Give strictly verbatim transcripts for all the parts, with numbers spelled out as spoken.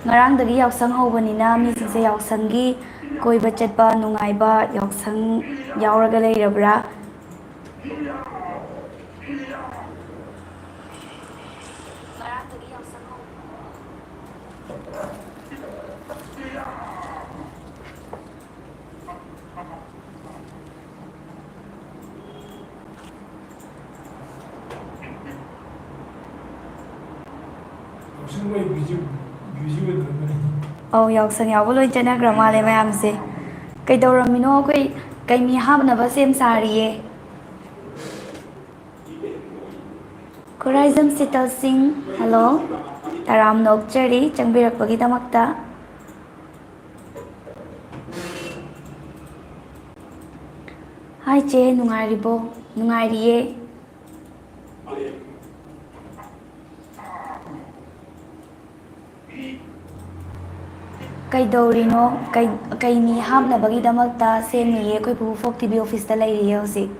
ꯉꯔꯥꯡꯗꯒꯤ ꯌꯥꯎꯁꯪ ꯍꯧꯕꯅꯤꯅ ꯃꯤꯁꯤꯡꯁꯦ ꯌꯥꯎꯁꯪꯒꯤ ꯀꯣꯏꯕ ꯆꯠꯄ, ꯅꯨꯡꯉꯥꯏꯕ, ꯌꯥꯎꯁꯪ ꯌꯥꯎꯔꯒ ꯂꯩꯔꯕ꯭ꯔꯥ? ꯌꯥꯎꯁꯪ ꯂꯣꯏ busy, busy ꯑꯣꯏꯅꯔꯝꯃꯅꯤ꯫ ꯑꯧ, ꯌꯥꯎꯁꯪ ꯌꯥꯎꯕ ꯂꯣꯏ ꯆꯠꯅꯈ꯭ꯔ ꯃꯥꯜꯂꯦ ꯃꯌꯥꯝꯁꯦ꯫ ꯀꯩꯗꯧꯔꯝꯃꯤꯅꯣ? ꯑꯩꯈꯣꯏ ꯀꯩꯃꯤ ꯍꯥꯞꯅꯕ ꯁꯦꯝ ꯁꯥꯔꯤꯌꯦ꯫ ꯈꯨꯔꯥꯏꯖꯝ ꯁꯤꯇꯜ ꯁꯤꯡ, hello꯫ ꯇꯔꯥꯝꯅ ꯑꯣꯛꯆꯔꯤ ꯆꯪꯕꯤꯔꯛꯄꯒꯤꯗꯃꯛꯇ꯫ ꯍꯥꯏ ꯆꯦ, ꯅꯨꯡꯉꯥꯏꯔꯤꯕꯣ? ꯅꯨꯡꯉꯥꯏꯔꯤꯌꯦ꯫ ꯀꯩꯗꯧꯔꯤꯅꯣ? ꯀꯩ, ꯀꯩ ꯃꯤ ꯍꯥꯞꯅꯕꯒꯤꯗꯃꯛꯇ ꯁꯦꯝꯃꯤꯌꯦ꯫ ꯑꯩꯈꯣꯏ ꯄꯨꯄꯨ ꯐꯣꯛ ꯇꯤ ꯚꯤ ꯑꯣꯐꯤꯁꯇ ꯂꯩꯔꯤꯌꯦ ꯍꯧꯖꯤꯛ꯫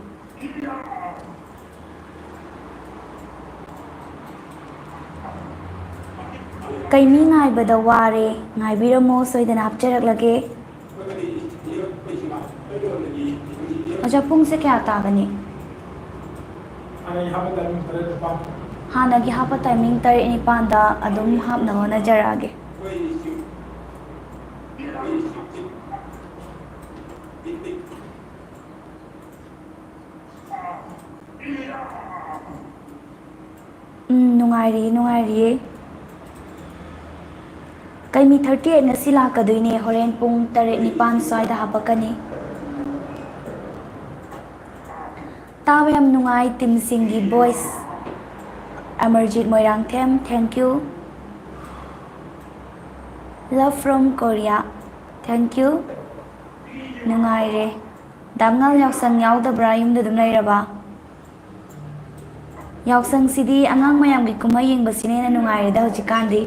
ꯀꯩ ꯃꯤ ꯉꯥꯏꯕꯗ ꯋꯥꯔꯦ, ꯉꯥꯏꯕꯤꯔꯝꯃꯣ, ꯁꯣꯏꯗꯅ ꯍꯥꯞꯆꯔꯛꯂꯒꯦ꯫ ꯑꯣꯖꯥ, ꯄꯨꯡꯁꯦ ꯀꯌꯥ ꯇꯥꯒꯅꯤ? ꯍꯥꯟꯅꯒꯤ ꯍꯥꯞꯄ ꯇꯥꯏꯃꯤꯡ ꯇꯔꯦꯠ ꯅꯤꯄꯥꯟꯗ ꯑꯗꯨꯝ ꯍꯥꯞꯅꯕ ꯍꯣꯠꯅꯖꯔꯛꯑꯒꯦ꯫ ꯎꯝ, ꯅꯨꯡꯉꯥꯏꯔꯤꯌꯦ, ꯅꯨꯡꯉꯥꯏꯔꯤꯌꯦ꯫ ꯀꯩꯃꯤ thirty eight ꯉꯁꯤ ꯂꯥꯛꯀꯗꯣꯏꯅꯦ, ꯍꯣꯔꯦꯟ ꯄꯨꯡ ꯇꯔꯦꯠ ꯅꯤꯄꯥꯟ ꯁ꯭ꯋꯥꯏꯗ ꯍꯥꯄꯛꯀꯅꯤ꯫ ꯇꯥꯕ ꯌꯥꯝ ꯅꯨꯡꯉꯥꯏ ꯇꯤꯝꯁꯤꯡꯒꯤ voice. Amarjit Moirangthem, thank you꯫ Love from Korea, thank you꯫ ꯅꯨꯡꯉꯥꯏꯔꯦ꯫ ꯗꯥꯝꯉꯥꯜ ꯌꯥꯎꯁꯪ ꯌꯥꯎꯗꯕ꯭ꯔꯥ? ꯌꯨꯝꯗ ꯑꯗꯨꯝ ꯂꯩꯔꯕ? ꯌꯥꯎꯁꯪꯁꯤꯗꯤ ꯑꯉꯥꯡ ꯃꯌꯥꯝꯒꯤ ꯀꯨꯝꯍꯩ ꯌꯦꯡꯕꯁꯤꯅ ꯍꯦꯟꯅ ꯅꯨꯡꯉꯥꯏꯔꯦꯗ ꯍꯧꯖꯤꯛꯀꯥꯟꯗꯤ꯫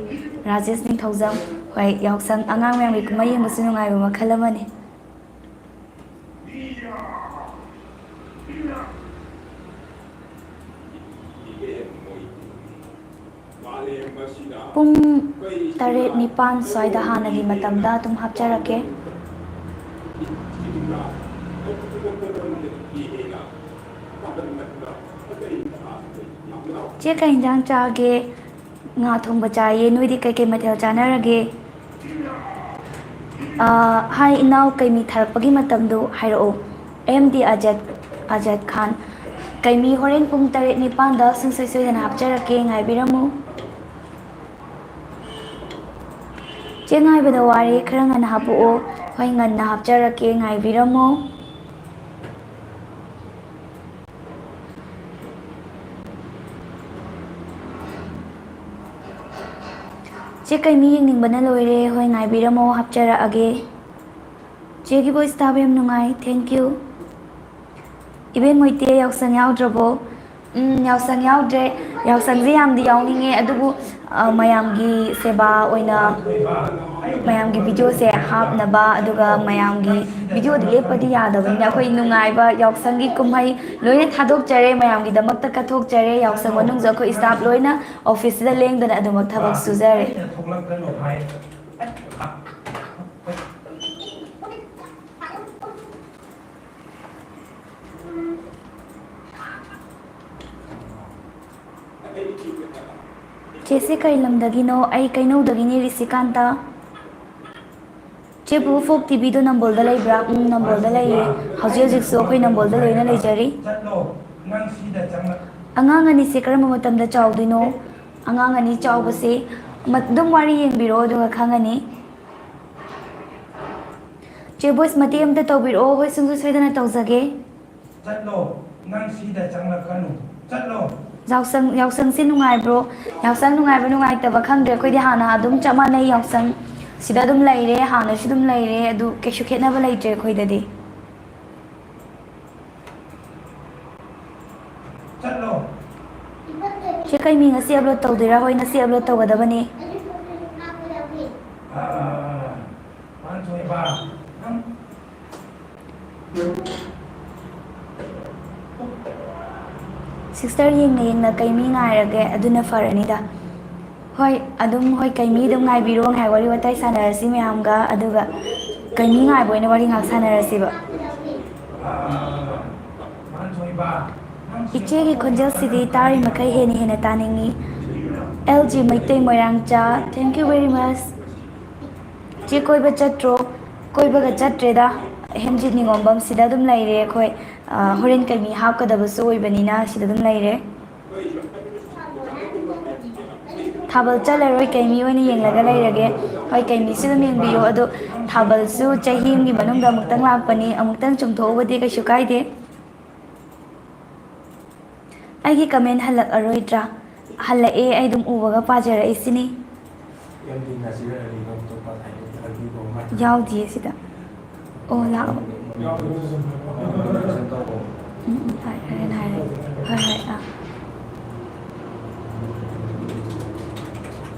ꯔꯥꯖꯦꯁ ꯅꯤꯡꯊꯧꯖꯝ, ꯍꯣꯏ, ꯌꯥꯎꯁꯪ ꯑꯉꯥꯡ ꯃꯌꯥꯝꯒꯤ ꯀꯨꯝꯍꯩ ꯌꯦꯡꯕꯁꯨ ꯅꯨꯡꯉꯥꯏꯕ ꯃꯈꯜ ꯑꯃꯅꯤ꯫ ꯄꯨꯡ ꯇꯔꯦꯠ ꯅꯤꯄꯥꯟ ꯁ꯭ꯋꯥꯏꯗ ꯍꯥꯟꯅꯒꯤ ꯃꯇꯝꯗ ꯑꯗꯨꯝ ꯍꯥꯞꯆꯔꯛꯀꯦ꯫ ꯆꯦ, ꯀꯩ ꯏꯟꯖꯥꯡ ꯆꯥꯒꯦ? ꯉꯥ ꯊꯣꯡꯕ ꯆꯥꯏꯌꯦ꯫ ꯅꯣꯏꯗꯤ ꯀꯩꯀꯩ ꯃꯊꯦꯜ ꯆꯥꯅꯔꯒꯦ? ꯑꯥ, ꯍꯥꯏ ꯏꯅꯥꯎ, ꯀꯩꯃꯤ ꯊꯥꯔꯛꯄꯒꯤ ꯃꯇꯝꯗꯨ ꯍꯥꯏꯔꯛꯑꯣ꯫ ꯑꯦꯝ ꯗꯤ ꯑꯖꯠ, ꯑꯖꯠ ꯈꯥꯟ꯫ ꯀꯩꯃꯤ ꯍꯣꯔꯦꯟ ꯄꯨꯡ ꯇꯔꯦꯠ ꯅꯤꯄꯥꯟꯗ ꯁꯨꯡꯁꯣꯏ ꯁꯣꯏꯗꯅ ꯍꯥꯞꯆꯔꯛꯀꯦ, ꯉꯥꯏꯕꯤꯔꯝꯃꯨ꯫ ꯆꯦ, ꯉꯥꯏꯕꯗ ꯋꯥꯔꯦ, ꯈꯔ ꯉꯟꯅ ꯍꯥꯞꯄꯛꯑꯣ꯫ ꯍꯣꯏ, ꯉꯟꯅ ꯍꯥꯞꯆꯔꯛꯀꯦ, ꯉꯥꯏꯕꯤꯔꯝꯃꯣ꯫ ꯆꯦ, ꯀꯩꯃꯤ ꯌꯦꯡꯅꯤꯡꯕꯅ ꯂꯣꯏꯔꯦ꯫ ꯍꯣꯏ, ꯉꯥꯏꯕꯤꯔꯝꯃꯣ, ꯍꯥꯞꯆꯔꯛꯑꯒꯦ꯫ ꯆꯦꯒꯤ voice ꯇꯥꯕ ꯌꯥꯝ ꯅꯨꯡꯉꯥꯏ꯫ Thank you꯫ ꯏꯕꯦꯝ ꯃꯣꯏꯇꯦ, ꯌꯥꯎꯁꯪ ꯌꯥꯎꯗ꯭ꯔꯕꯣ? ꯎꯝ, ꯌꯥꯎꯁꯪ ꯌꯥꯎꯗ꯭ꯔꯦ꯫ ꯌꯥꯎꯁꯪꯁꯦ ꯌꯥꯝꯗꯤ ꯌꯥꯎꯅꯤꯡꯉꯦ, ꯑꯗꯨꯕꯨ, ꯑ, ꯃꯌꯥꯝꯒꯤ ꯁꯦꯕꯥ ꯑꯣꯏꯅ ꯃꯌꯥꯝꯒꯤ videoꯁꯦ ꯍꯥꯞꯅꯕ, ꯑꯗꯨꯒ ꯃꯌꯥꯝꯒꯤ videoꯗꯤ ꯂꯦꯞꯄꯗꯤ ꯌꯥꯗꯕꯅꯤꯅ, ꯑꯩꯈꯣꯏ ꯅꯨꯡꯉꯥꯏꯕ ꯌꯥꯎꯁꯪꯒꯤ ꯀꯨꯝꯍꯩ ꯂꯣꯏꯅ ꯊꯥꯗꯣꯛꯆꯔꯦ, ꯃꯌꯥꯝꯒꯤꯗꯃꯛꯇ ꯀꯠꯊꯣꯛꯆꯔꯦ꯫ ꯌꯥꯎꯁꯪ ꯃꯅꯨꯡꯁꯨ ꯑꯩꯈꯣꯏ staff ꯂꯣꯏꯅ officeꯁꯤꯗ ꯂꯦꯡꯗꯅ ꯑꯗꯨꯃꯛ ꯊꯕꯛ ꯁꯨꯖꯔꯦ꯫ ꯆꯦꯁꯦ ꯀꯩ ꯂꯝꯗꯒꯤꯅꯣ? ꯑꯩ ꯀꯩꯅꯧꯗꯒꯤꯅꯤ, ꯔꯤꯁꯤꯀꯥꯟꯇ꯫ ꯆꯦꯕꯨ ꯐꯣꯛ ꯇꯤꯚꯤꯗꯣ ꯅꯝꯕꯣꯜꯗ ꯂꯩꯕ꯭ꯔꯥ? ꯎꯝ, ꯅꯝꯕꯣꯜꯗ ꯂꯩꯌꯦ꯫ ꯍꯧꯖꯤꯛ ꯍꯧꯖꯤꯛꯁꯨ ꯑꯩꯈꯣꯏ ꯅꯝꯕꯣꯜꯗ ꯂꯣꯏꯅ ꯂꯩꯖꯔꯤ꯫ ꯑꯉꯥꯡ ꯑꯅꯤꯁꯦ ꯀꯔꯝꯕ ꯃꯇꯝꯗ ꯆꯥꯎꯗꯣꯏꯅꯣ? ꯑꯉꯥꯡ ꯑꯅꯤ ꯆꯥꯎꯕꯁꯦ ꯃ-, ꯑꯗꯨꯝ ꯋꯥꯔꯤ ꯌꯦꯡꯕꯤꯔꯣ, ꯑꯗꯨꯒ ꯈꯪꯉꯅꯤ꯫ ꯆꯦ ꯕꯣꯏꯁ, ꯃꯇꯦꯛ ꯑꯝꯇ ꯇꯧꯕꯤꯔꯛꯑꯣ, ꯍꯣꯏ, ꯁꯨꯡꯁꯣꯏ ꯁꯣꯏꯗꯅ ꯇꯧꯖꯒꯦ꯫ ꯆꯠꯂꯣ, ꯅꯪ ꯁꯤꯗ ꯆꯪꯂꯛꯀꯅꯨ, ꯆꯠꯂꯣ꯫ ꯌꯥꯎꯁꯪ, ꯌꯥꯎꯁꯪꯁꯦ ꯅꯨꯡꯉꯥꯏꯕ꯭ꯔꯣ? ꯌꯥꯎꯁꯪ ꯅꯨꯡꯉꯥꯏꯕ ꯅꯨꯡꯉꯥꯏꯇꯕ ꯈꯪꯗ꯭ꯔꯦ, ꯑꯩꯈꯣꯏꯗꯤ ꯍꯥꯟꯅ ꯑꯗꯨꯝ ꯆꯞ ꯃꯥꯟꯅꯩ, ꯌꯥꯎꯁꯪ ꯁꯤꯗ ꯑꯗꯨꯝ ꯂꯩꯔꯦ, ꯍꯥꯟꯅꯁꯨ ꯑꯗꯨꯝ ꯂꯩꯔꯦ, ꯑꯗꯨ ꯀꯩꯁꯨ ꯈꯦꯠꯅꯕ ꯂꯩꯇ꯭ꯔꯦ ꯑꯩꯈꯣꯏꯗꯗꯤ꯫ ꯆꯠꯂꯣ꯫ ꯆꯦ ꯀꯩꯃꯤ, ꯉꯁꯤ upload ꯇꯧꯗꯣꯏꯔꯥ? ꯍꯣꯏ, ꯉꯁꯤ upload ꯇꯧꯒꯗꯕꯅꯤ꯫ ꯑꯥ, ꯄꯥꯟꯊꯣꯏꯕ, ꯅꯪ ꯁꯤꯁꯇꯔ, ꯌꯦꯡꯅ ꯌꯦꯡꯅ ꯀꯩꯃꯤ ꯉꯥꯏꯔꯒꯦ, ꯑꯗꯨꯅ ꯐꯔꯅꯤꯗ꯫ ꯍꯣꯏ, ꯑꯗꯨꯝ, ꯍꯣꯏ, ꯀꯩꯃꯤ ꯑꯗꯨꯝ ꯉꯥꯏꯕꯤꯔꯣ, ꯉꯥꯏꯍꯥꯛ ꯋꯥꯔꯤ ꯋꯥꯇꯥꯏ ꯁꯥꯟꯅꯔꯁꯤ ꯃꯌꯥꯝꯒ, ꯑꯗꯨꯒ ꯀꯩꯃꯤ ꯉꯥꯏꯕ ꯑꯣꯏꯅ ꯋꯥꯔꯤ ꯉꯥꯏꯍꯥꯛ ꯁꯥꯟꯅꯔꯁꯤꯕ꯫ ꯏꯆꯦꯒꯤ ꯈꯣꯟꯖꯦꯜꯁꯤꯗꯤ ꯇꯥꯔꯤ ꯃꯈꯩ ꯍꯦꯟꯅ ꯍꯦꯟꯅ ꯇꯥꯅꯤꯡꯉꯤ꯫ ꯑꯦꯜ ꯖꯤ ꯃꯩꯇꯩ ꯃꯣꯏꯔꯥꯡꯆꯥ, thank you very much꯫ ꯆꯦ ꯀꯣꯏꯕ ꯆꯠꯇ꯭ꯔꯣ? ꯀꯣꯏꯕꯒ ꯆꯠꯇ꯭ꯔꯦꯗ, ꯍꯦꯝꯖꯤꯠ ꯅꯤꯉꯣꯝꯕꯝ ꯁꯤꯗ ꯑꯗꯨꯝ ꯂꯩꯔꯦ ꯑꯩꯈꯣꯏ꯫ ꯑ, ꯍꯣꯔꯦꯟ ꯀꯩꯃꯤ ꯍꯥꯞꯀꯗꯕꯁꯨ ꯑꯣꯏꯕꯅꯤꯅ ꯁꯤꯗ ꯑꯗꯨꯝ ꯂꯩꯔꯦ꯫ ꯊꯥꯕꯜ ꯆꯠꯂꯔꯣꯏ, ꯀꯩꯃꯤ ꯑꯣꯏꯅ ꯌꯦꯡꯂꯒ ꯂꯩꯔꯒꯦ꯫ ꯍꯣꯏ, ꯀꯩꯃꯤꯁꯨ ꯑꯗꯨꯝ ꯌꯦꯡꯕꯤꯌꯣ, ꯑꯗꯣ ꯊꯥꯕꯜꯁꯨ ꯆꯍꯤ ꯑꯃꯒꯤ ꯃꯅꯨꯡꯗ ꯑꯃꯨꯛꯇꯪ ꯂꯥꯛꯄꯅꯤ, ꯑꯃꯨꯛꯇꯪ ꯆꯣꯡꯊꯣꯛꯎꯕꯗꯤ ꯀꯩꯁꯨ ꯀꯥꯏꯗꯦ꯫ ꯑꯩꯒꯤ ꯀꯃꯦꯟ ꯍꯜꯂꯛꯑꯔꯣꯏꯗ꯭ꯔꯥ? ꯍꯜꯂꯛꯑꯦ, ꯑꯩ ꯑꯗꯨꯝ ꯎꯕꯒ ꯄꯥꯖꯔꯛꯏꯁꯤꯅꯤ꯫ ꯑꯦꯝ ꯗꯤ ꯅꯥꯖꯤꯔ ꯑꯂꯤꯒ ꯑꯇꯣꯞꯄ ꯍꯥꯏꯗꯣꯛ ꯍꯥꯏꯕꯤꯕ ꯑꯃ꯫ ꯌꯥꯎꯗꯤꯌꯦ ꯁꯤꯗ꯫ ꯑꯣ, ꯂꯥꯛꯑꯕ꯫ ꯌꯥꯎꯗꯕꯁꯨ ꯁꯨꯝ ꯇꯧꯕ꯫ ꯎꯝ, ꯎꯝ, ꯍꯥꯏ-, ꯍꯣꯔꯦꯟ ꯍꯥꯏꯔꯒꯦ꯫ ꯍꯣꯏ, ꯍꯣꯏ, ꯑꯥ꯫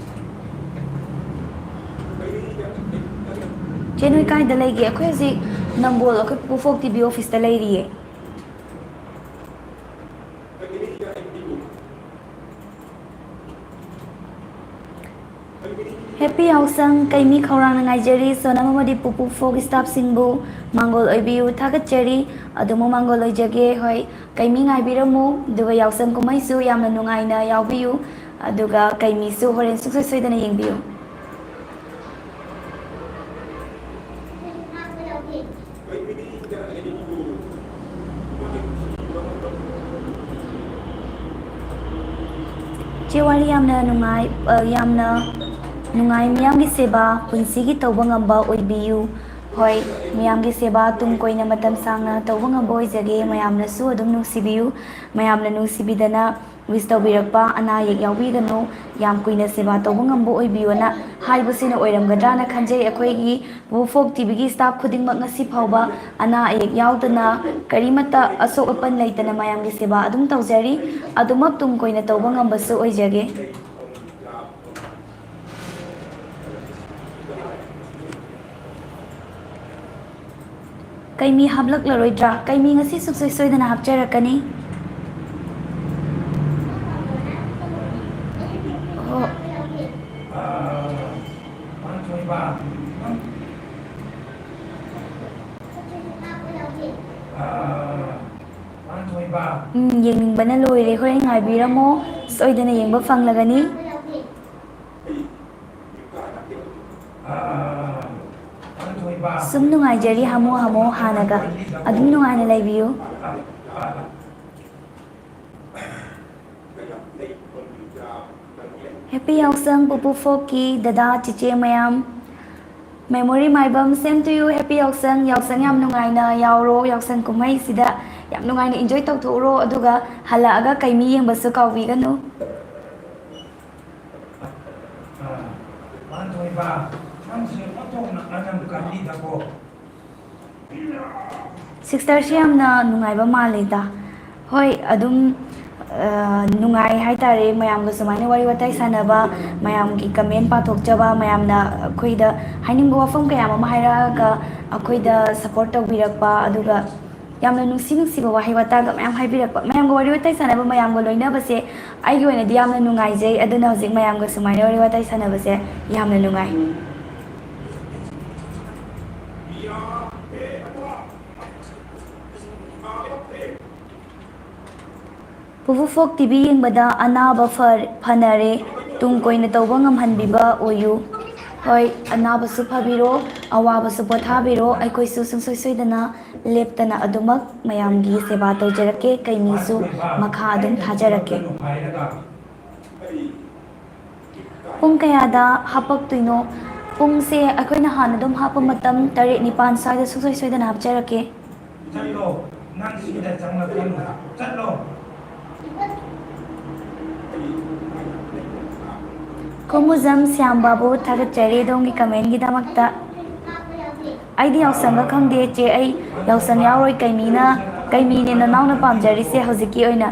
ꯆꯦ, ꯅꯣꯏ ꯀꯥꯏꯗ ꯂꯩꯒꯦ? ꯑꯩꯈꯣꯏ ꯍꯧꯖꯤꯛ ꯅꯝꯕꯣꯜ, ꯑꯩꯈꯣꯏ ꯄꯨꯄꯨ ꯐꯣꯛ ꯇꯤ ꯚꯤ ꯑꯣꯐꯤꯁꯇ ꯂꯩꯔꯤꯌꯦ꯫ ꯍꯦꯄꯤ ꯌꯥꯎꯁꯪ, ꯀꯩꯃꯤ ꯈꯧꯔꯥꯡꯅ ꯉꯥꯏꯖꯔꯤ ꯁꯣꯅꯝ ꯑꯃꯗꯤ ꯄꯨꯄꯨ ꯐꯣꯛ ꯁ꯭ꯇꯥꯐꯁꯤꯡꯕꯨ꯫ ꯃꯥꯡꯒꯣꯜ ꯑꯣꯏꯕꯤꯌꯨ, ꯊꯥꯒꯠꯆꯔꯤ꯫ ꯑꯗꯨꯃꯛ ꯃꯥꯡꯒꯣꯜ ꯑꯣꯏꯖꯒꯦ꯫ ꯍꯣꯏ, ꯀꯩꯃꯤ ꯉꯥꯏꯕꯤꯔꯝꯃꯨ, ꯑꯗꯨꯒ ꯌꯥꯎꯁꯪ ꯀꯨꯝꯍꯩꯁꯨ ꯌꯥꯝꯅ ꯅꯨꯡꯉꯥꯏꯅ ꯌꯥꯎꯕꯤꯌꯨ, ꯑꯗꯨꯒ ꯀꯩꯃꯤꯁꯨ ꯍꯣꯔꯦꯟ ꯁꯨꯡꯁꯣꯏ ꯁꯣꯏꯗꯅ ꯌꯦꯡꯕꯤꯌꯨ꯫ ꯆꯦ, ꯋꯥꯔꯤ ꯌꯥꯝꯅ ꯅꯨꯡꯉꯥꯏ, ꯑ, ꯌꯥꯝꯅ ꯅꯨꯡꯉꯥꯏ꯫ ꯃꯤꯌꯥꯝꯒꯤ ꯁꯦꯕꯥ ꯄꯨꯟꯁꯤꯒꯤ ꯇꯧꯕ ꯉꯝꯕ ꯑꯣꯏꯕꯤꯌꯨ꯫ ꯍꯣꯏ, ꯃꯤꯌꯥꯝꯒꯤ ꯁꯦꯕꯥ ꯇꯨꯡ ꯀꯣꯏꯅ ꯃꯇꯝ ꯁꯥꯡꯅ ꯇꯧꯕ ꯉꯝꯕ ꯑꯣꯏꯖꯒꯦ꯫ ꯃꯌꯥꯝꯅꯁꯨ ꯑꯗꯨꯝ ꯅꯨꯡꯁꯤꯕꯤꯌꯨ꯫ ꯃꯌꯥꯝꯅ ꯅꯨꯡꯁꯤꯕꯤꯗꯅ wish ꯇꯧꯕꯤꯔꯛꯄ, ꯑꯅꯥ ꯑꯌꯦꯛ ꯌꯥꯎꯕꯤꯒꯅꯨ꯫ ꯌꯥꯝ ꯀꯨꯏꯅ ꯁꯦꯕꯥ ꯇꯧꯕ ꯉꯝꯕ ꯑꯣꯏꯕꯤꯌꯣꯅ ꯍꯥꯏꯕꯁꯤꯅ ꯑꯣꯏꯔꯝꯒꯗ꯭ꯔꯥꯅ ꯈꯟꯖꯩ꯫ ꯑꯩꯈꯣꯏꯒꯤ ꯄꯨꯄꯨ ꯐꯣꯛ ꯇꯤ ꯚꯤꯒꯤ ꯁ꯭ꯇꯥꯐ ꯈꯨꯗꯤꯡꯃꯛ ꯉꯁꯤ ꯐꯥꯎꯕ ꯑꯅꯥ ꯑꯌꯦꯛ ꯌꯥꯎꯗꯅ, ꯀꯔꯤꯃꯠꯇ ꯑꯁꯣꯛ ꯑꯄꯟ ꯂꯩꯇꯅ ꯃꯌꯥꯝꯒꯤ ꯁꯦꯕꯥ ꯑꯗꯨꯝ ꯇꯧꯖꯔꯤ꯫ ꯑꯗꯨꯃꯛ ꯇꯨꯡ ꯀꯣꯏꯅ ꯇꯧꯕ ꯉꯝꯕꯁꯨ ꯑꯣꯏꯖꯒꯦ꯫ ꯀꯩꯃꯤ ꯍꯥꯞꯂꯛꯂꯔꯣꯏꯗ꯭ꯔꯥ? ꯀꯩꯃꯤ ꯉꯁꯤ ꯁꯨꯡꯁꯣꯏ ꯁꯣꯏꯗꯅ ꯍꯥꯞꯆꯔꯛꯀꯅꯤ꯫ ꯍꯣ-, ꯎꯝ, ꯌꯦꯡꯅꯤꯡꯕꯅ ꯂꯣꯏꯔꯦ꯫ ꯍꯣꯔꯦꯟ ꯉꯥꯏꯕꯤꯔꯝꯃꯣ, ꯁꯣꯏꯗꯅ ꯌꯦꯡꯕ ꯐꯪꯂꯒꯅꯤ꯫ ꯁꯨꯝ ꯅꯨꯡꯉꯥꯏꯖꯔꯤ ꯍꯥꯃꯨ ꯍꯥꯃꯨ ꯍꯥꯟꯅꯒ꯫ ꯑꯗꯨꯝ ꯅꯨꯡꯉꯥꯏꯅ ꯂꯩꯕꯤꯌꯨ꯫ Happy ꯌꯥꯎꯁꯪ ꯄꯨꯄꯨ ꯐꯣꯛꯀꯤ ꯗꯗꯥ ꯆꯤꯆꯦ ꯃꯌꯥꯝ꯫ Memory Maibam, same to you, happy ꯌꯥꯎꯁꯪ꯫ ꯌꯥꯎꯁꯪ ꯌꯥꯝ ꯅꯨꯡꯉꯥꯏꯅ ꯌꯥꯎꯔꯣ꯫ ꯌꯥꯎꯁꯪ ꯀꯨꯝꯍꯩꯁꯤꯗ ꯌꯥꯝ ꯅꯨꯡꯉꯥꯏꯅ enjoy ꯇꯧꯊꯣꯛꯎꯔꯣ, ꯑꯗꯨꯒ ꯍꯜꯂꯛꯑꯒ ꯀꯩꯃꯤ ꯌꯦꯡꯕꯁꯨ ꯀꯥꯎꯕꯤꯒꯅꯨ꯫ ꯄꯥꯟꯊꯣꯏꯕ, ꯅꯪꯁꯦ ꯑꯣꯟꯊꯣꯛꯅ ꯑꯅꯝ ꯀꯜꯂꯤꯗꯀꯣ꯫ Sisterꯁꯦ ꯌꯥꯝꯅ ꯅꯨꯡꯉꯥꯏꯕ ꯃꯥꯜꯂꯤꯗ꯫ ꯍꯣꯏ, ꯑꯗꯨꯝ, ꯑ, ꯅꯨꯡꯉꯥꯏ ꯍꯥꯏꯇꯥꯔꯦ꯫ ꯃꯌꯥꯝꯒ ꯁꯨꯃꯥꯏꯅ ꯋꯥꯔꯤ ꯋꯥꯇꯥꯏ ꯁꯥꯟꯅꯕ, ꯃꯌꯥꯝꯒꯤ comment ꯄꯥꯊꯣꯛꯆꯕ, ꯃꯌꯥꯝꯅ ꯑꯩꯈꯣꯏꯗ ꯍꯥꯏꯅꯤꯡꯕ ꯋꯥꯐꯝ ꯀꯌꯥ ꯑꯃ ꯍꯥꯏꯔꯛꯑꯒ ꯑꯩꯈꯣꯏꯗ support ꯇꯧꯕꯤꯔꯛꯄ, ꯑꯗꯨꯒ ꯌꯥꯝꯅ ꯅꯨꯡꯁꯤ ꯅꯨꯡꯁꯤꯕ ꯋꯥꯍꯩ ꯋꯥꯇꯥꯒ ꯃꯌꯥꯝ ꯍꯥꯏꯕꯤꯔꯛꯄ, ꯃꯌꯥꯝꯒ ꯋꯥꯔꯤ ꯋꯥꯇꯥꯏ ꯁꯥꯟꯅꯕ, ꯃꯌꯥꯝꯒ ꯂꯣꯏꯅꯕꯁꯦ ꯑꯩꯒꯤ ꯑꯣꯏꯅꯗꯤ ꯌꯥꯝꯅ ꯅꯨꯡꯉꯥꯏꯖꯩ꯫ ꯑꯗꯨꯅ ꯍꯧꯖꯤꯛ ꯃꯌꯥꯝꯒ ꯁꯨꯃꯥꯏꯅ ꯋꯥꯔꯤ ꯋꯥꯇꯥꯏ ꯁꯥꯟꯅꯕꯁꯦ ꯌꯥꯝꯅ ꯅꯨꯡꯉꯥꯏ꯫ ꯄꯨꯄꯨ ꯐꯣꯛ ꯇꯤ ꯚꯤ ꯌꯦꯡꯕꯗ ꯑꯅꯥꯕ ꯐ-, ꯐꯅꯔꯦ, ꯇꯨꯡ ꯀꯣꯏꯅ ꯇꯧꯕ ꯉꯝꯍꯟꯕꯤꯕ ꯑꯣꯏꯌꯨ꯫ ꯍꯣꯏ, ꯑꯅꯥꯕꯁꯨ ꯐꯕꯤꯔꯣ, ꯑꯋꯥꯕꯁꯨ ꯄꯣꯊꯥꯕꯤꯔꯣ꯫ ꯑꯩꯈꯣꯏꯁꯨ ꯁꯨꯡꯁꯣꯏ ꯁꯣꯏꯗꯅ ꯂꯦꯞꯇꯅ ꯑꯗꯨꯃꯛ ꯃꯌꯥꯝꯒꯤ ꯁꯦꯕꯥ ꯇꯧꯖꯔꯛꯀꯦ, ꯀꯩꯃꯤꯁꯨ ꯃꯈꯥ ꯑꯗꯨꯝ ꯊꯥꯖꯔꯛꯀꯦ꯫ ꯄꯨꯡ ꯀꯌꯥꯗ ꯍꯥꯄꯛꯇꯣꯏꯅꯣ? ꯄꯨꯡꯁꯦ ꯑꯩꯈꯣꯏꯅ ꯍꯥꯟꯅ ꯑꯗꯨꯝ ꯍꯥꯞꯄ ꯃꯇꯝ ꯇꯔꯦꯠ ꯅꯤꯄꯥꯟ ꯁ꯭ꯋꯥꯏꯗ ꯁꯨꯡꯁꯣꯏ ꯁꯣꯏꯗꯅ ꯍꯥꯞꯆꯔꯛꯀꯦ꯫ ꯆꯠꯂꯣ, ꯅꯪ ꯁꯤꯗ ꯆꯪꯂꯛꯀꯅꯨ, ꯆꯠꯂꯣ꯫ ꯈꯨꯃꯨꯖꯝ ꯁ꯭ꯌꯥꯝ ꯕꯥꯕꯨ, ꯊꯥꯒꯠꯆꯔꯤ ꯑꯗꯣꯝꯒꯤ commentꯒꯤꯗꯃꯛꯇ꯫ ꯑꯩꯗꯤ ꯌꯥꯎꯁꯪꯒ ꯈꯪꯗꯦ ꯆꯦ, ꯑꯩ ꯌꯥꯎꯁꯪ ꯌꯥꯎꯔꯣꯏ, ꯀꯩꯃꯤꯅ, ꯀꯩꯃꯤꯅꯦ ꯅꯅꯥꯎꯅ ꯄꯥꯝꯖꯔꯤꯁꯦ ꯍꯧꯖꯤꯛꯀꯤ ꯑꯣꯏꯅ꯫